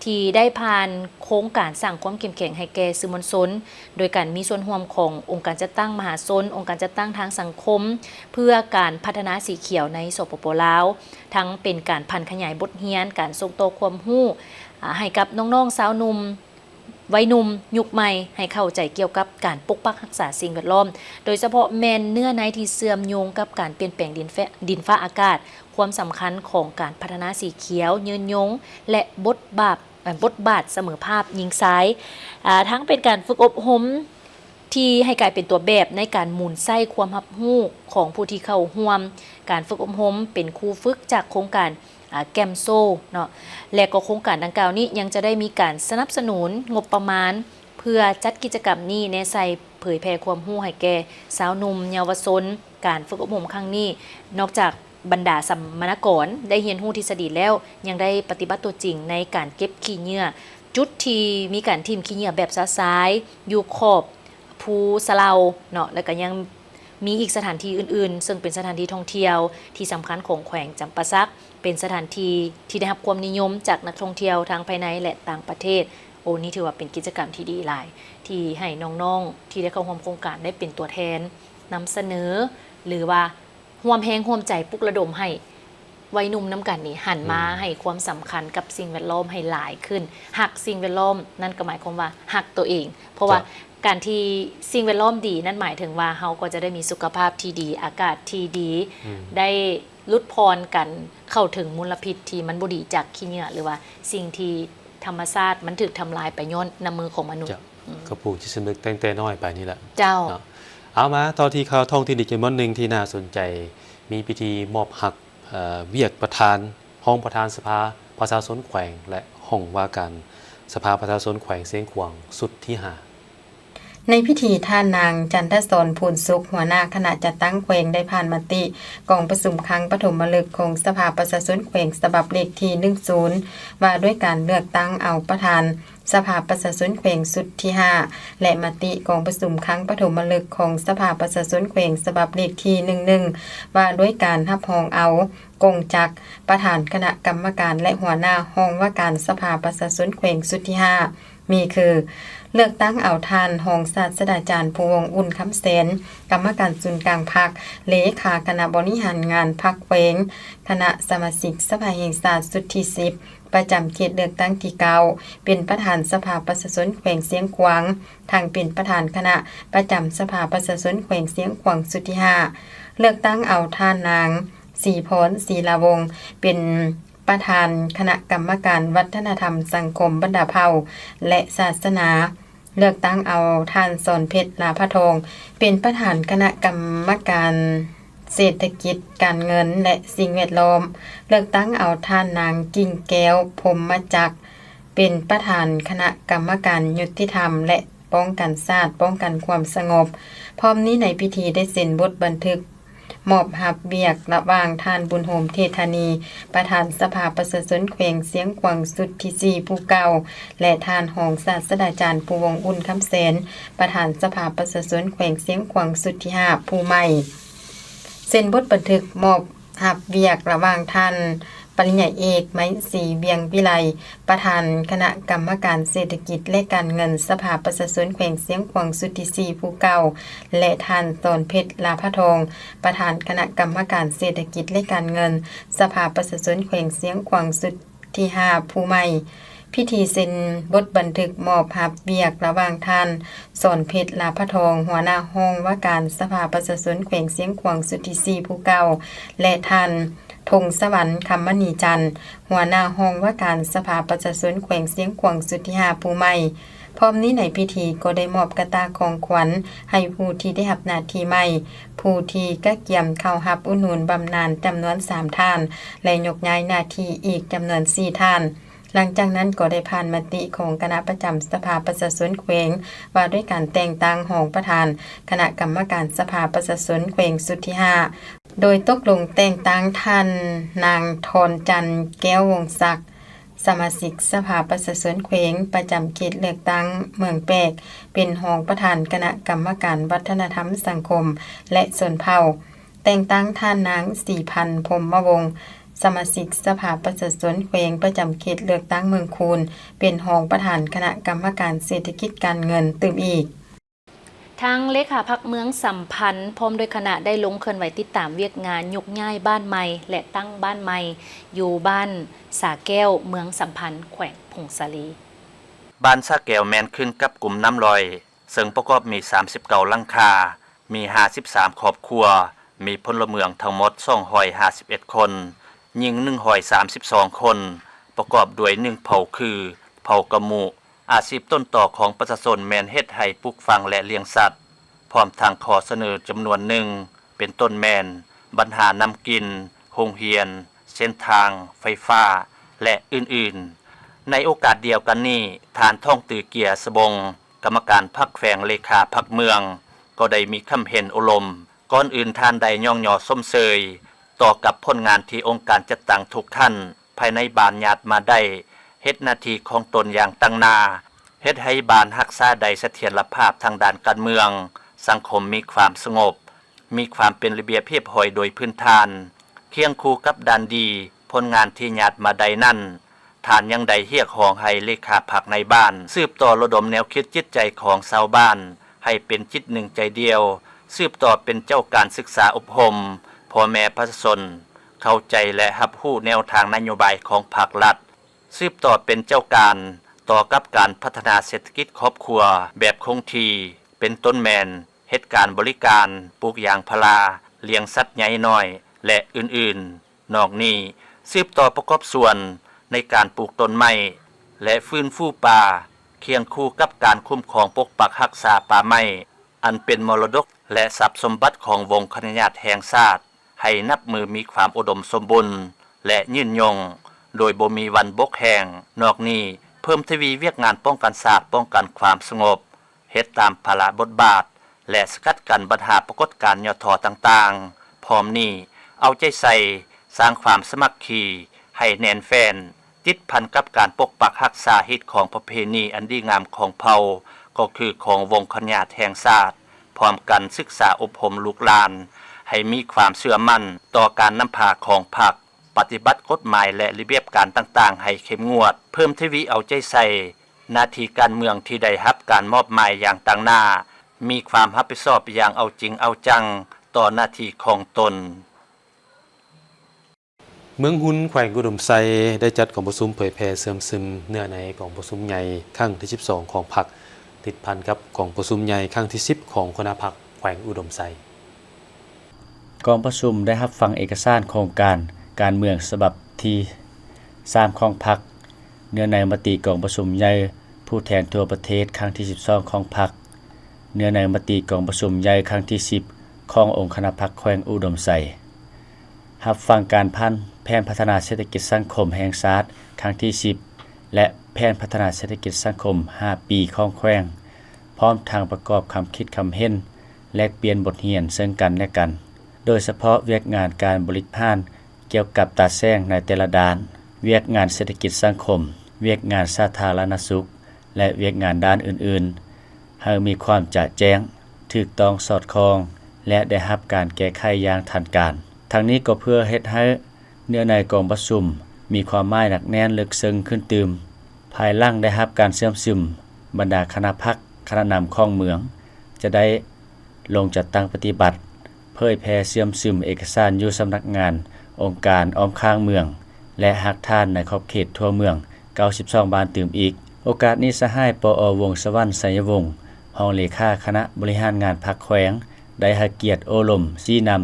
ທີ່ໄດ້ຜ່ານໂຄງການສ້າງຄວາມເຂັ້ມແຂງໃຫ້ແກ່ສື່ມວນຊົນ ໂດຍການມີສ່ວນຮ່ວມຂອງອົງການຈັດຕັ້ງມະຫາຊົນ, ອົງການຈັດຕັ້ງທາງສັງຄົມ ເພື່ອການພັດທະນາສີຂຽວໃນ ສປປ ລາວ, ທັງເປັນການຜັນຂະຫຍາຍບົດຮຽນ, ການສົ່ງຕໍ່ຄວາມຮູ້ ອາ ໃຫ້ກັບນ້ອງໆຊາວໜຸ່ມ ໄວໜຸ່ມຍຸກໃໝ່ ໃຫ້ເຂົ້າໃຈກ່ຽວກັບການປົກປັກຮັກສາສິ່ງແວດລ້ອມ, ໂດຍສະເພາະແມ່ນເນື້ອໃນທີ່ເຊື່ອມໂຍງກັບການປ່ຽນແປງດິນຟ້າ ດິນຟ້າອາກາດ, ຄວາມສຳຄັນຂອງການພັດທະນາສີຂຽວຍືນຍົງ ແລະ ບົດບາດ ເອີ ບົດບາດສະເໝີພາບຍິງຊາຍ, ອາ ທັງເປັນການຝຶກອົບຮົມທີ່ໃຫ້ກາຍເປັນຕົວແບບໃນການໝູນໃຊ້ຄວາມຮັບຮູ້ຂອງຜູ້ທີ່ເຂົ້າຮ່ວມ. ການຝຶກອົບຮົມເປັນຄູຝຶກຈາກໂຄງການ ອາ ແກມໂຊ ເນາະ ແລະ ກໍໂຄງການດັ່ງກ່າວນີ້ຍັງຈະໄດ້ມີການສະໜັບສະໜູນງົບປະມານ ເພື່ອຈັດກິດຈະກຳນີ້ແນໃສ່ເຜີຍແຜ່ຄວາມຮູ້ໃຫ້ແກ່ຊາວໜຸ່ມເຍົາວະຊົນ. ການຝຶກອົບຮົມຄັ້ງນີ້ ນອກຈາກບັນດາສຳມະນາກອນໄດ້ຮຽນຮູ້ທິດສະດີແລ້ວ, ຍັງໄດ້ປະຕິບັດຕົວຈິງໃນການເກັບຂີ້ເຫຍື້ອ ຈຸດທີ່ມີການຖິ້ມຂີ້ເຫຍື້ອແບບຊະຊາຍຢູ່ຂອບພູສະເຫຼົ່າເນາະ, ແລ້ວກໍຍັງ ມີອີກສະຖານທີ່ອື່ນໆ ເຊິ່ງເປັນສະຖານທີ່ທ່ອງທ່ຽວທີ່ສຳຄັນຂອງແຂວງຈຳປາສັກ, ເປັນສະຖານທີ່ທີ່ໄດ້ຮັບຄວາມນິຍົມຈາກນັກທ່ອງທ່ຽວທັງພາຍໃນ ແລະ ຕ່າງປະເທດ. ໂອ້ ນີ້ຖືວ່າເປັນກິດຈະກຳທີ່ດີຫຼາຍ ທີ່ໃຫ້ນ້ອງໆທີ່ໄດ້ເຂົ້າຮ່ວມໂຄງການໄດ້ເປັນຕົວແທນນຳສະເໜີ ຫຼືວ່າຮ່ວມແຮງຮ່ວມໃຈປຸກລະດົມໃຫ້ ໄວໜຸ່ມນຳກັນນີ້ຫັນມາ ອືມ ໃຫ້ຄວາມສຳຄັນກັບສິ່ງແວດລ້ອມໃຫ້ຫຼາຍຂຶ້ນ. ຮັກສິ່ງແວດລ້ອມນັ້ນກໍໝາຍຄວາມວ່າຮັກຕົວເອງ, ເພາະວ່າ ເຈົ້າ ການທີ່ສິ່ງແວດລ້ອມດີນັ້ນໝາຍເຖິງວ່າເຮົາກໍຈະໄດ້ມີສຸຂະພາບທີ່ດີ, ອາກາດທີ່ດີ, ອືມ ໄດ້ຫຼຸດຜ່ອນການເຂົ້າເຖິງມົນລະພິດທີ່ມັນບໍ່ດີຈາກຂີ້ເຫຍື້ອ ຫຼືວ່າສິ່ງທີ່ທຳມະຊາດມັນຖືກທຳລາຍໄປຍ້ອນນ້ຳມືຂອງມະນຸດ. ເຈົ້າ ອືມ ກໍປູກຈິດສຳນຶກຕັ້ງແຕ່ນ້ອຍໄປນີ້ແຫຼະ. ເຈົ້າ ເນາະ. ເອົາ ມາຕໍ່ທີ່ຂ່າວທ້ອງຖິ່ນອີກຈຳນວນໜຶ່ງທີ່ໜ້າສົນໃຈ, ມີພິທີມອບຮັບ ເອີ ວຽກປະທານ, ຮອງປະທານສະພາປະຊາຊົນແຂວງ ແລະ ຫ້ອງວ່າການສະພາປະຊາຊົນແຂວງຊຽງຂວາງຊຸດທີຫ້າ. ໃນພິທີ ທ່ານນາງ ຈັນທະສອນ ພູນສຸກ ຫົວໜ້າຄະນະຈັດຕັ້ງແຂວງ ໄດ້ຜ່ານມະຕິກອງປະຊຸມຄັ້ງປະຖົມມະລຶກຂອງສະພາປະຊາຊົນແຂວງ ສະບັບເລກທີໜຶ່ງສູນ ວ່າດ້ວຍການເລືອກຕັ້ງເອົາປະທານ ສະພາປະຊາຊົນແຂວງຊຸດທີຫ້າ ແລະ ມະຕິກອງປະຊຸມຄັ້ງປະຖົມມະລຶກຂອງສະພາປະຊາຊົນແຂວງ ສະບັບເລກທີໜຶ່ງໜຶ່ງ ວ່າດ້ວຍການຮັບຮອງເອົາກົງຈັກປະທານຄະນະກຳມະການ ແລະ ຫົວໜ້າຫ້ອງວ່າການສະພາປະຊາຊົນແຂວງຊຸດທີຫ້າ ມີຄື ເລືອກຕັ້ງເອົາທ່ານຮອງສາດສະດາຈານ ພູວົງອຸ່ນ ຄຳແສນ ກຳມະການສູນກາງພັກ, ເລຂາຄະນະບໍລິຫານງານພັກແຂວງ, ຄະນະສະມາຊິກສະພາແຫ່ງຊາດຊຸດທີສິບ ປະຈຳເຂດເລືອກຕັ້ງທີເກົ້າ ເປັນປະທານສະພາປະຊາຊົນແຂວງຊຽງຂວາງ, ທັງເປັນປະທານຄະນະປະຈຳສະພາປະຊາຊົນແຂວງຊຽງຂວາງຊຸດທີຫ້າ. ເລືອກຕັ້ງເອົາທ່ານນາງ ສີພອນ ສີລາວົງ ເປັນປະທານຄະນະກຳມະການວັດທະນະທຳສັງຄົມບັນດາເຜົ່າ ແລະ ສາສະໜາ. ເລືອກຕັ້ງເອົາທ່ານ ສອນເພັດ ລາພະທອງ ເປັນປະທານຄະນະກຳມະການເສດຖະກິດ, ການເງິນ ແລະ ສິ່ງແວດລ້ອມ. ເລືອກຕັ້ງເອົາທ່ານນາງ ກິ່ງແກ້ວ ພົມມະຈັກ ເປັນປະທານຄະນະກຳມະການຍຸຕິທຳ ແລະ ປ້ອງກັນຊາດ, ປ້ອງກັນຄວາມສະຫງົບ. ພ້ອມນີ້ໃນພິທີໄດ້ເຊັນບົດບັນທຶກ ມອບຮັບວຽກລະຫວ່າງທ່ານ ບຸນໂຮມ ເທດທານີ ປະທານສະພາປະຊາຊົນແຂວງຊຽງຂວາງຊຸດທີສີ່ຜູ້ເກົ່າ ແລະ ທ່ານຮອງສາດສະດາຈານ ພູວົງອຸ່ນ ຄຳແສນ ປະທານສະພາປະຊາຊົນແຂວງຊຽງຂວາງຊຸດທີຫ້າຜູ້ໃໝ່. ເຊັນບົດບັນທຶກມອບຮັບວຽກລະຫວ່າງທ່ານ ປະລິນຍາເອກ ໄມສີ ວຽງວິໄລ ປະທານຄະນະກຳມະການເສດຖະກິດ ແລະ ການເງິນ ສະພາປະຊາຊົນແຂວງຊຽງຂວາງຊຸດທີສີ່ຜູ້ເກົ່າ ແລະ ທ່ານ ສອນເພັດ ລາພະທອງ ປະທານຄະນະກຳມະການເສດຖະກິດ ແລະ ການເງິນ ສະພາປະຊາຊົນແຂວງຊຽງຂວາງຊຸດທີຫ້າຜູ້ໃໝ່. ພິທີເຊັນບົດບັນທຶກມອບຮັບວຽກລະຫວ່າງທ່ານ ສອນເພັດ ລາພະທອງ ຫົວໜ້າຫ້ອງວ່າການສະພາປະຊາຊົນແຂວງຊຽງຂວາງຊຸດທີສີ່ຜູ້ເກົ່າ ແລະ ທ່ານ ພົງສະຫວັນ ຄຳມະນີຈັນ ຫົວໜ້າຫ້ອງວ່າການສະພາປະຊາຊົນແຂວງຊຽງຂວາງຊຸດທີຫ້າຜູ້ໃໝ່. ພ້ອມນີ້ໃນພິທີກໍໄດ້ມອບກະຕ່າຂອງຂວັນໃຫ້ຜູ້ທີ່ໄດ້ຮັບໜ້າທີ່ໃໝ່, ຜູ້ທີ່ກະກຽມເຂົ້າຮັບອຸດໜູນບຳນານຈຳນວນສາມທ່ານ ແລະ ຍົກຍ້າຍໜ້າທີ່ອີກຈຳນວນສີ່ທ່ານ. ຫຼັງຈາກນັ້ນກໍໄດ້ຜ່ານມະຕິຂອງຄະນະປະຈຳສະພາປະຊາຊົນແຂວງ ວ່າດ້ວຍການແຕ່ງຕັ້ງຮອງປະທານຄະນະກຳມະການສະພາປະຊາຊົນແຂວງຊຸດທີຫ້າ ໂດຍຕົກລົງແຕ່ງຕັ້ງທ່ານນາງ ທອນຈັນ ແກ້ວວົງສັກ ສະມາຊິກສະພາປະຊາຊົນແຂວງປະຈຳເຂດເລືອກຕັ້ງເມືອງແປກ ເປັນຮອງປະທານຄະນະກຳມະການວັດທະນະທຳ, ສັງຄົມ ແລະ ຊົນເຜົ່າ, ແຕ່ງຕັ້ງທ່ານນາງ ສີພັນ ພົມມະວົງ ສະມາຊິກສະພາປະຊາຊົນແຂວງປະຈຳເຂດເລືອກຕັ້ງເມືອງຄູນ ເປັນຮອງປະທານຄະນະກຳມະການເສດຖະກິດການເງິນຕື່ມອີກ. ທາງເລຂາພັກເມືອງສຳພັນ ພ້ອມດ້ວຍຄະນະ ໄດ້ລົງເຄື່ອນໄຫວຕິດຕາມວຽກງານຍົກຍ້າຍບ້ານໃໝ່ ແລະ ຕັ້ງບ້ານໃໝ່ ຢູ່ບ້ານສາແກ້ວ ເມືອງສຳພັນ ແຂວງຜົ້ງສາລີ. ບ້ານສາແກ້ວແມ່ນຂຶ້ນກັບກຸ່ມນ້ຳລອຍ ເຊິ່ງປະກອບມີສາມສິບເກົ້າຫຼັງຄາ, ມີຫ້າສິບສາມຄອບຄົວ, ມີພົນລະເມືອງທັງໝົດສອງຮ້ອຍຫ້າສິບເອັດຄົນ, ຍິງໜຶ່ງຮ້ອຍສາມສິບສອງຄົນ, ປະກອບດ້ວຍໜຶ່ງເຜົ່າຄືເຜົ່າກະມຸ. ອາຊີບຕົ້ນຕໍຂອງປະຊາຊົນແມ່ນເຮັດໄຮ່ປູກຝັງ ແລະ ລ້ຽງສັດ, ພ້ອມທັງຂໍ້ສະເໜີຈຳນວນໜຶ່ງ ເປັນຕົ້ນແມ່ນບັນຫານ້ຳກິນ, ໂຮງຮຽນ, ເສັ້ນທາງ, ໄຟຟ້າ ແລະ ອື່ນໆ. ໃນໂອກາດດຽວກັນນີ້, ທ່ານ ທອງຕື້ ເກຍສະບົງ ກຳມະການພັກແຂວງ ເລຂາພັກເມືອງ ກໍໄດ້ມີຄຳເຫັນໂອ້ລົມ. ກ່ອນອື່ນທ່ານໄດ້ຍ້ອງຍໍຊົມເຊີຍຕໍ່ກັບຜົນງານທີ່ອົງການຈັດຕັ້ງທຸກທ່ານພາຍໃນບ້ານຍາດມາໄດ້ເຮັດໜ້າທີ່ຂອງຕົນຢ່າງຕັ້ງໜ້າ, ເຮັດໃຫ້ບ້ານຮັກສາໄດ້ສະຖຽນລະພາບທາງດ້ານການເມືອງ, ສັງຄົມມີຄວາມສະຫງົບ. ມີຄວາມເປັນລະບຽບຮຽບຮ້ອຍໂດຍພື້ນຖານ. ຄຽງຄູ່ກັບດ້ານດີ, ຜົນງານທີ່ຍາດມາໄດ້ນັ້ນ, ທ່ານຍັງໄດ້ຮຽກຮ້ອງໃຫ້ເລຂາພັກໃນບ້ານ ສືບຕໍ່ລະດົມແນວຄິດຈິດໃຈຂອງຊາວບ້ານ ໃຫ້ເປັນຈິດໜຶ່ງໃຈດຽວ, ສືບຕໍ່ເປັນເຈົ້າການສຶກສາອົບຮົມພໍ່ແມ່ປະຊາຊົນ ເຂົ້າໃຈ ແລະ ຮັບຮູ້ແນວທາງນະໂຍບາຍຂອງພັກລັດ, ສືບຕໍ່ເປັນເຈົ້າການຕໍ່ກັບການພັດທະນາເສດຖະກິດຄອບຄົວແບບຄົງທີ່, ເປັນຕົ້ນແມ່ນເຮັດການບໍລິການ, ປູກຢາງພາລາ, ລ້ຽງສັດໃຫຍ່ນ້ອຍ ແລະ ອື່ນໆ. ນອກນີ້, ສືບຕໍ່ປະກອບສ່ວນໃນການປູກຕົ້ນໄມ້ ແລະ ຟື້ນຟູປ່າ, ຄຽງຄູ່ກັບການຄຸ້ມຄອງປົກປັກຮັກສາປ່າໄມ້ ອັນເປັນມໍລະດົກ ແລະ ຊັບສົມບັດຂອງວົງຄະນະຍາດແຫ່ງຊາດ ໃຫ້ນັບມື້ມີຄວາມອຸດົມສົມບູນ ແລະ ຍືນຍົງ ໂດຍບໍ່ມີວັນບົກແຫ້ງ. ນອກນີ້, ເພີ່ມທະວີວຽກງານປ້ອງກັນຊາດ, ປ້ອງກັນຄວາມສະຫງົບ, ເຮັດຕາມພາລະບົດບາດ ແລະ ສະກັດກັ້ນບັນຫາປາກົດການຫຍໍ້ທໍ້ຕ່າງໆ. ພ້ອມນີ້, ເອົາໃຈໃສ່ສ້າງຄວາມສາມັກຄີໃຫ້ແໜ້ນແຟ້ນ, ຕິດພັນກັບການປົກປັກຮັກສາຮີດຄອງປະເພນີອັນດີງາມຂອງເຜົ່າ, ກໍຄືຂອງວົງຄະນະຍາດແຫ່ງຊາດ, ພ້ອມກັນສຶກສາອົບຮົມລູກຫຼານໃຫ້ມີຄວາມເຊື່ອໝັ້ນຕໍ່ການນຳພາຂອງພັກ, ປະຕິບັດກົດໝາຍ ແລະ ລະບຽບການຕ່າງໆໃຫ້ເຂັ້ມງວດ, ເພີ່ມທະວີເອົາໃຈໃສ່ ໜ້າທີ່ການເມືອງທີ່ໄດ້ຮັບການມອບໝາຍຢ່າງຕັ້ງໜ້າ, ມີຄວາມຮັບຜິດຊອບຢ່າງເອົາຈິງເອົາຈັງຕໍ່ໜ້າທີ່ຂອງຕົນ. ເມືອງຮຸນ ແຂວງອຸດົມໄຊ ໄດ້ຈັດກອງປະຊຸມເຜີຍແຜ່ເຊື່ອມຊຶມເນື້ອໃນກອງປະຊຸມໃຫຍ່ຄັ້ງທີສິບສອງຂອງພັກ, ຕິດພັນກັບກອງປະຊຸມໃຫຍ່ຄັ້ງທີສິບຂອງຄະນະພັກແຂວງອຸດົມໄຊ. ກອງປະຊຸມໄດ້ຮັບຟັງເອກະສານໂຄງການການເມືອງສະບັບທີສາມຂອງພັກ, ເນື້ອໃນມະຕິກອງປະຊຸມໃຫຍ່ຜູ້ແທນທົ່ວປະເທດຄັ້ງທີສິບສອງຂອງພັກ, ເນື້ອໃນມະຕິກອງປະຊຸມໃຫຍ່ຄັ້ງທີສິບຂອງອົງຄະນະພັກແຂວງອຸດົມໄຊ, ຮັບຟັງການຜ່ານແຜນພັດທະນາເສດຖະກິດສັງຄົມແຫ່ງຊາດຄັ້ງທີສິບ ແລະ ແຜນພັດທະນາເສດຖະກິດສັງຄົມຫ້າປີຂອງແຂວງ, ພ້ອມທັງປະກອບຄຳຄິດຄຳເຫັນ, ແລກປ່ຽນບົດຮຽນເຊິ່ງກັນແລະກັນ, ໂດຍສະເພາະວຽກງານການບໍລິຫານກ່ຽວກັບຕາແສງໃນແຕ່ລະດ້ານ, ວຽກງານເສດຖະກິດສັງຄົມ, ວຽກງານສາທາລະນະສຸກ ແລະ ວຽກງານດ້ານອື່ນໆ ໃຫ້ມີຄວາມຈະແຈ້ງ, ຖືກຕ້ອງສອດຄ່ອງ ແລະ ໄດ້ຮັບການແກ້ໄຂຢ່າງທັນການ. ທັງນີ້ກໍເພື່ອເຮັດໃຫ້ເນື້ອໃນກອງປະຊຸມມີຄວາມໝາຍໜັກແໜ້ນເລິກເຊິ່ງຂຶ້ນຕື່ມ. ພາຍຫຼັງໄດ້ຮັບການເຊື່ອມຊຶມ, ບັນດາຄະນະພັກ, ຄະນະນຳຂອງເມືອງ ຈະໄດ້ລົງຈັດຕັ້ງປະຕິບັດ, ເຜີຍແຜ່ເຊື່ອມຊຶມເອກະສານຢູ່ສຳນັກງານອົງການອ້ອມຂ້າງເມືອງ ແລະ ຮາກຖານໃນຂອບເຂດທົ່ວເມືອງເກົ້າສິບສອງບ້ານຕື່ມອີກ. ໂອກາດນີ້ ສະຫາຍ ປອ ວົງສະຫວັນ ໄຊຍະວົງ ຮອງເລຂາຄະນະບໍລິຫານງານພັກແຂວງ ໄດ້ໃຫ້ກຽດໂອ້ລົມຊີ້ນຳ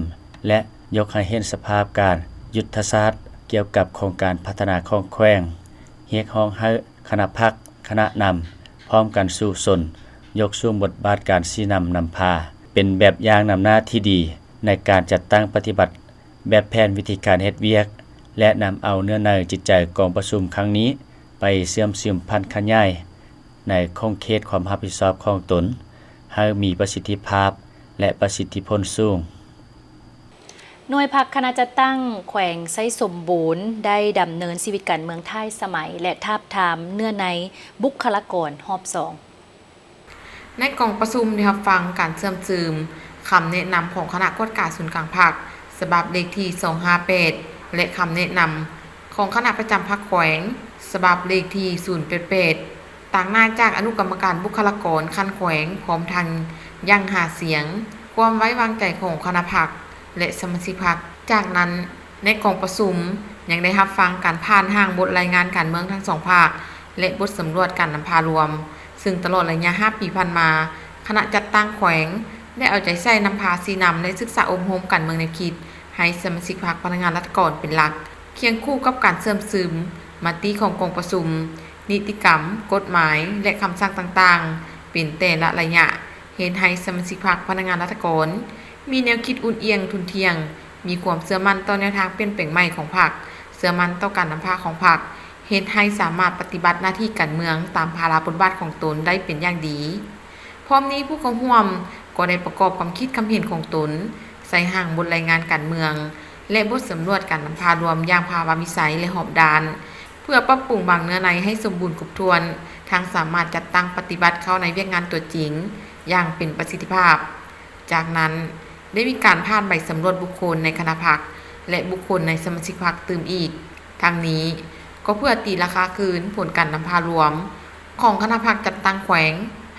ແລະ ຍົກໃຫ້ເຫັນສະພາບການຍຸດທະສາດກ່ຽວກັບໂຄງການພັດທະນາຂອງແຂວງ, ຮຽກຮ້ອງໃຫ້ຄະນະພັກ, ຄະນະນຳ ພ້ອມກັນສູ້ຊົນ, ຍົກສູງບົດບາດການຊີ້ນຳນຳພາ, ເປັນແບບຢ່າງນຳໜ້າທີ່ດີໃນການຈັດຕັ້ງປະຕິບັດແບບແຜນວິທີການເຮັດວຽກ ແລະ ນຳເອົາເນື້ອໃນຈິດໃຈກອງປະຊຸມຄັ້ງນີ້ ໄປເຊື່ອມຊຶມຜັນຂະຫຍາຍໃນຂົງເຂດຄວາມຮັບຜິດຊອບຂອງຕົນ ໃຫ້ມີປະສິດທິພາບ ແລະ ປະສິດທິຜົນສູງ. ໜ່ວຍພັກຄະນະຈັດຕັ້ງແຂວງໄຊສົມບູນ ໄດ້ດຳເນີນຊີວິດການເມືອງທ້າຍສະໄໝ ແລະ ທາບທາມເນື້ອໃນບຸກຄະລາກອນຮອບສອງ. ໃນກອງປະຊຸມໄດ້ຮັບຟັງການເຊື່ອມຊຶມຄຳແນະນຳຂອງຄະນະກວດກາສູນກາງພັກ ສະບັບເລກທີສອງຫ້າແປດ ແລະ ຄຳແນະນຳຂອງຄະນະປະຈຳພັກແຂວງ ສະບັບເລກທີສູນແປດແປດ ຕາງໜ້າຈາກອະນຸກຳມະການບຸກຄະລາກອນຂັ້ນແຂວງ ພ້ອມທັງຢັ້ງຫາສຽງຄວາມໄວ້ວາງໃຈຂອງຄະນະພັກ ແລະ ສະມາຊິກພັກ. ຈາກນັ້ນ, ໃນກອງປະຊຸມຍັງໄດ້ຮັບຟັງການຜ່ານຮ່າງບົດລາຍງານການເມືອງທັງສອງພາກ ແລະ ບົດສຳຫຼວດການນຳພາລວມ, ເຊິ່ງຕະຫຼອດໄລຍະຫ້າປີຜ່ານມາ, ຄະນະຈັດຕັ້ງແຂວງໄດ້ເອົາໃຈໃສ່ນຳພາຊີ້ນຳ ແລະ ສຶກສາອົບຮົມການເມືອງແນວຄິດໃຫ້ສະມາຊິກພັກພະນັກງານລັດຖະກອນເປັນຫຼັກ, ຄຽງຄູ່ກັບການເຊື່ອມຊຶມມະຕິຂອງກອງປະຊຸມ, ນິຕິກຳ, ກົດໝາຍ ແລະ ຄຳສັ່ງຕ່າງໆ ເປັນແຕ່ລະໄລຍະ, ເຮັດໃຫ້ສະມາຊິກພັກພະນັກງານລັດຖະກອນມີແນວຄິດອຸ່ນອຽງທຸ່ນທ່ຽງ, ມີຄວາມເຊື່ອໝັ້ນຕໍ່ແນວທາງປ່ຽນແປງໃໝ່ຂອງພັກ, ເຊື່ອໝັ້ນຕໍ່ການນຳພາຂອງພັກ, ເຮັດໃຫ້ສາມາດປະຕິບັດໜ້າທີ່ການເມືອງຕາມພາລະບົດບາດຂອງຕົນໄດ້ເປັນຢ່າງດີ. ພ້ອມນີ້, ຜູ້ເຂົ້າຮ່ວມກໍໄດ້ປະກອບຄວາມຄິດຄຳເຫັນຂອງຕົນໃສ່ຮ່າງບົດລາຍງານການເມືອງ ແລະ ບົດສຳຫຼວດການນຳພາລວມຢ່າງພາວະວິໄສ ແລະ ຮອບດ້ານ, ເພື່ອປັບປຸງບາງເນື້ອໃນໃຫ້ສົມບູນຄົບຖ້ວນ, ທັງສາມາດຈັດຕັ້ງປະຕິບັດເຂົ້າໃນວຽກງານຕົວຈິງຢ່າງເປັນປະສິດທິພາບ. ຈາກນັ້ນ, ໄດ້ມີການຜ່ານໃບສຳຫຼວດບຸກຄົນໃນຄະນະພັກ ແລະ ບຸກຄົນໃນສະມາຊິກພັກຕື່ມອີກ. ທັງນີ້ກໍເພື່ອຕີລາຄາຄືນຜົນການນຳພາລວມຂອງຄະນະພັກຈັດຕັ້ງແຂວງ,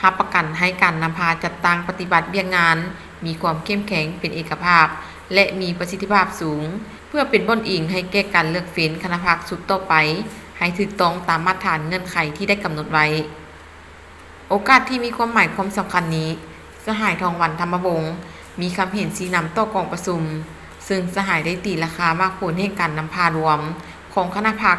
ຮັບປະກັນໃຫ້ການນຳພາຈັດຕັ້ງປະຕິບັດວຽກງານມີຄວາມເຂັ້ມແຂງ, ເປັນເອກະພາບ ແລະ ມີປະສິດທິພາບສູງ, ເພື່ອເປັນບ່ອນອີງໃຫ້ແກ່ການເລືອກເຟັນຄະນະພັກຊຸດຕໍ່ໄປ ໃຫ້ຖືກຕ້ອງຕາມມາດຖານເງື່ອນໄຂທີ່ໄດ້ກຳນົດໄວ້. ໂອກາດທີ່ມີຄວາມໝາຍຄວາມສຳຄັນນີ້, ສະຫາຍ ທອງວັນ ທຳມະວົງ ມີຄຳເຫັນຊີ້ນຳຕໍ່ກອງປະຊຸມ, ເຊິ່ງສະຫາຍໄດ້ຕີລາຄາໝາກຜົນແຫ່ງການນຳພາລວມຂອງຄະນະພັກ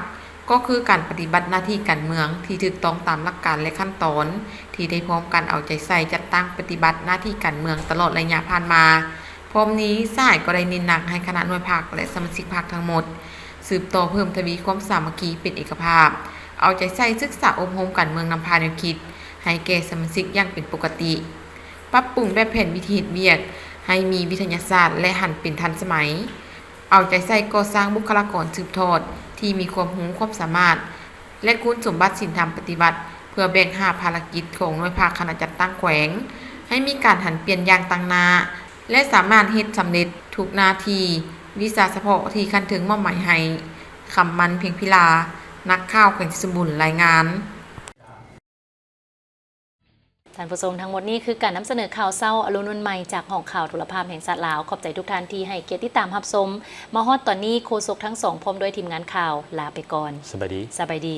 ກໍຄືການປະຕິບັດໜ້າທີ່ການເມືອງທີ່ຖືກຕ້ອງຕາມຫຼັກການ ແລະ ຂັ້ນຕອນ ທີ່ໄດ້ພ້ອມກັນເອົາໃຈໃສ່ຈັດຕັ້ງປະຕິບັດໜ້າທີ່ການເມືອງຕະຫຼອດໄລຍະຜ່ານມາ. ພ້ອມນີ້, ສະຫາຍກໍໄດ້ເນັ້ນໜັກໃຫ້ຄະນະໜ່ວຍພັກ ແລະ ສະມາຊິກພັກທັງໝົດ ສືບຕໍ່ເພີ່ມທະວີຄວາມສາມັກຄີເປັນເອກະພາບ, ເອົາໃຈໃສ່ສຶກສາອົບຮົມການເມືອງນຳພາແນວຄິດໃຫ້ແກ່ສະມາຊິກຢ່າງເປັນປົກກະຕິ, ປັບປຸງແບບແຜນວິທີເຮັດວຽກໃຫ້ມີວິທະຍາສາດ ແລະ ຫັນເປັນທັນສະໄໝ, ເອົາໃຈໃສ່ກໍ່ສ້າງບຸກຄະລາກອນສືບທອດທີ່ມີຄວາມຮູ້ຄວາມສາມາດ ແລະ ຄຸນສົມບັດສິນທຳປະຕິວັດ ເພື່ອແບກຫາບພາລະກິດຂອງໜ່ວຍພາກຄະນະຈັດຕັ້ງແຂວງ ໃຫ້ມີການຫັນປ່ຽນຢ່າງຕັ້ງໜ້າ ແລະ ສາມາດເຮັດສຳເລັດທຸກໜ້າທີ່ວິຊາສະເພາະທີ່ຂັ້ນເທິງມອບໝາຍໃຫ້. ຄຳໝັ້ນ ເພັງພິລາ, ນັກຂ່າວແຂວງໄຊສົມບູນ ລາຍງານ. ທ່ານຜູ້ຊົມ, ທັງໝົດນີ້ຄືການນຳສະເໜີຂ່າວເຊົ້າອະລຸນວັນໃໝ່ ຈາກຫ້ອງຂ່າວໂທລະພາບແຫ່ງຊາດລາວ. ຂອບໃຈທຸກທ່ານທີ່ໃຫ້ກຽດຕິດຕາມຮັບຊົມ. ມາຮອດຕອນນີ້, ໂຄສົກທັງສອງ ພ້ອມດ້ວຍທີມງານຂ່າວ ລາໄປກ່ອນ. ສະບາຍດີ. ສະບາຍດີ.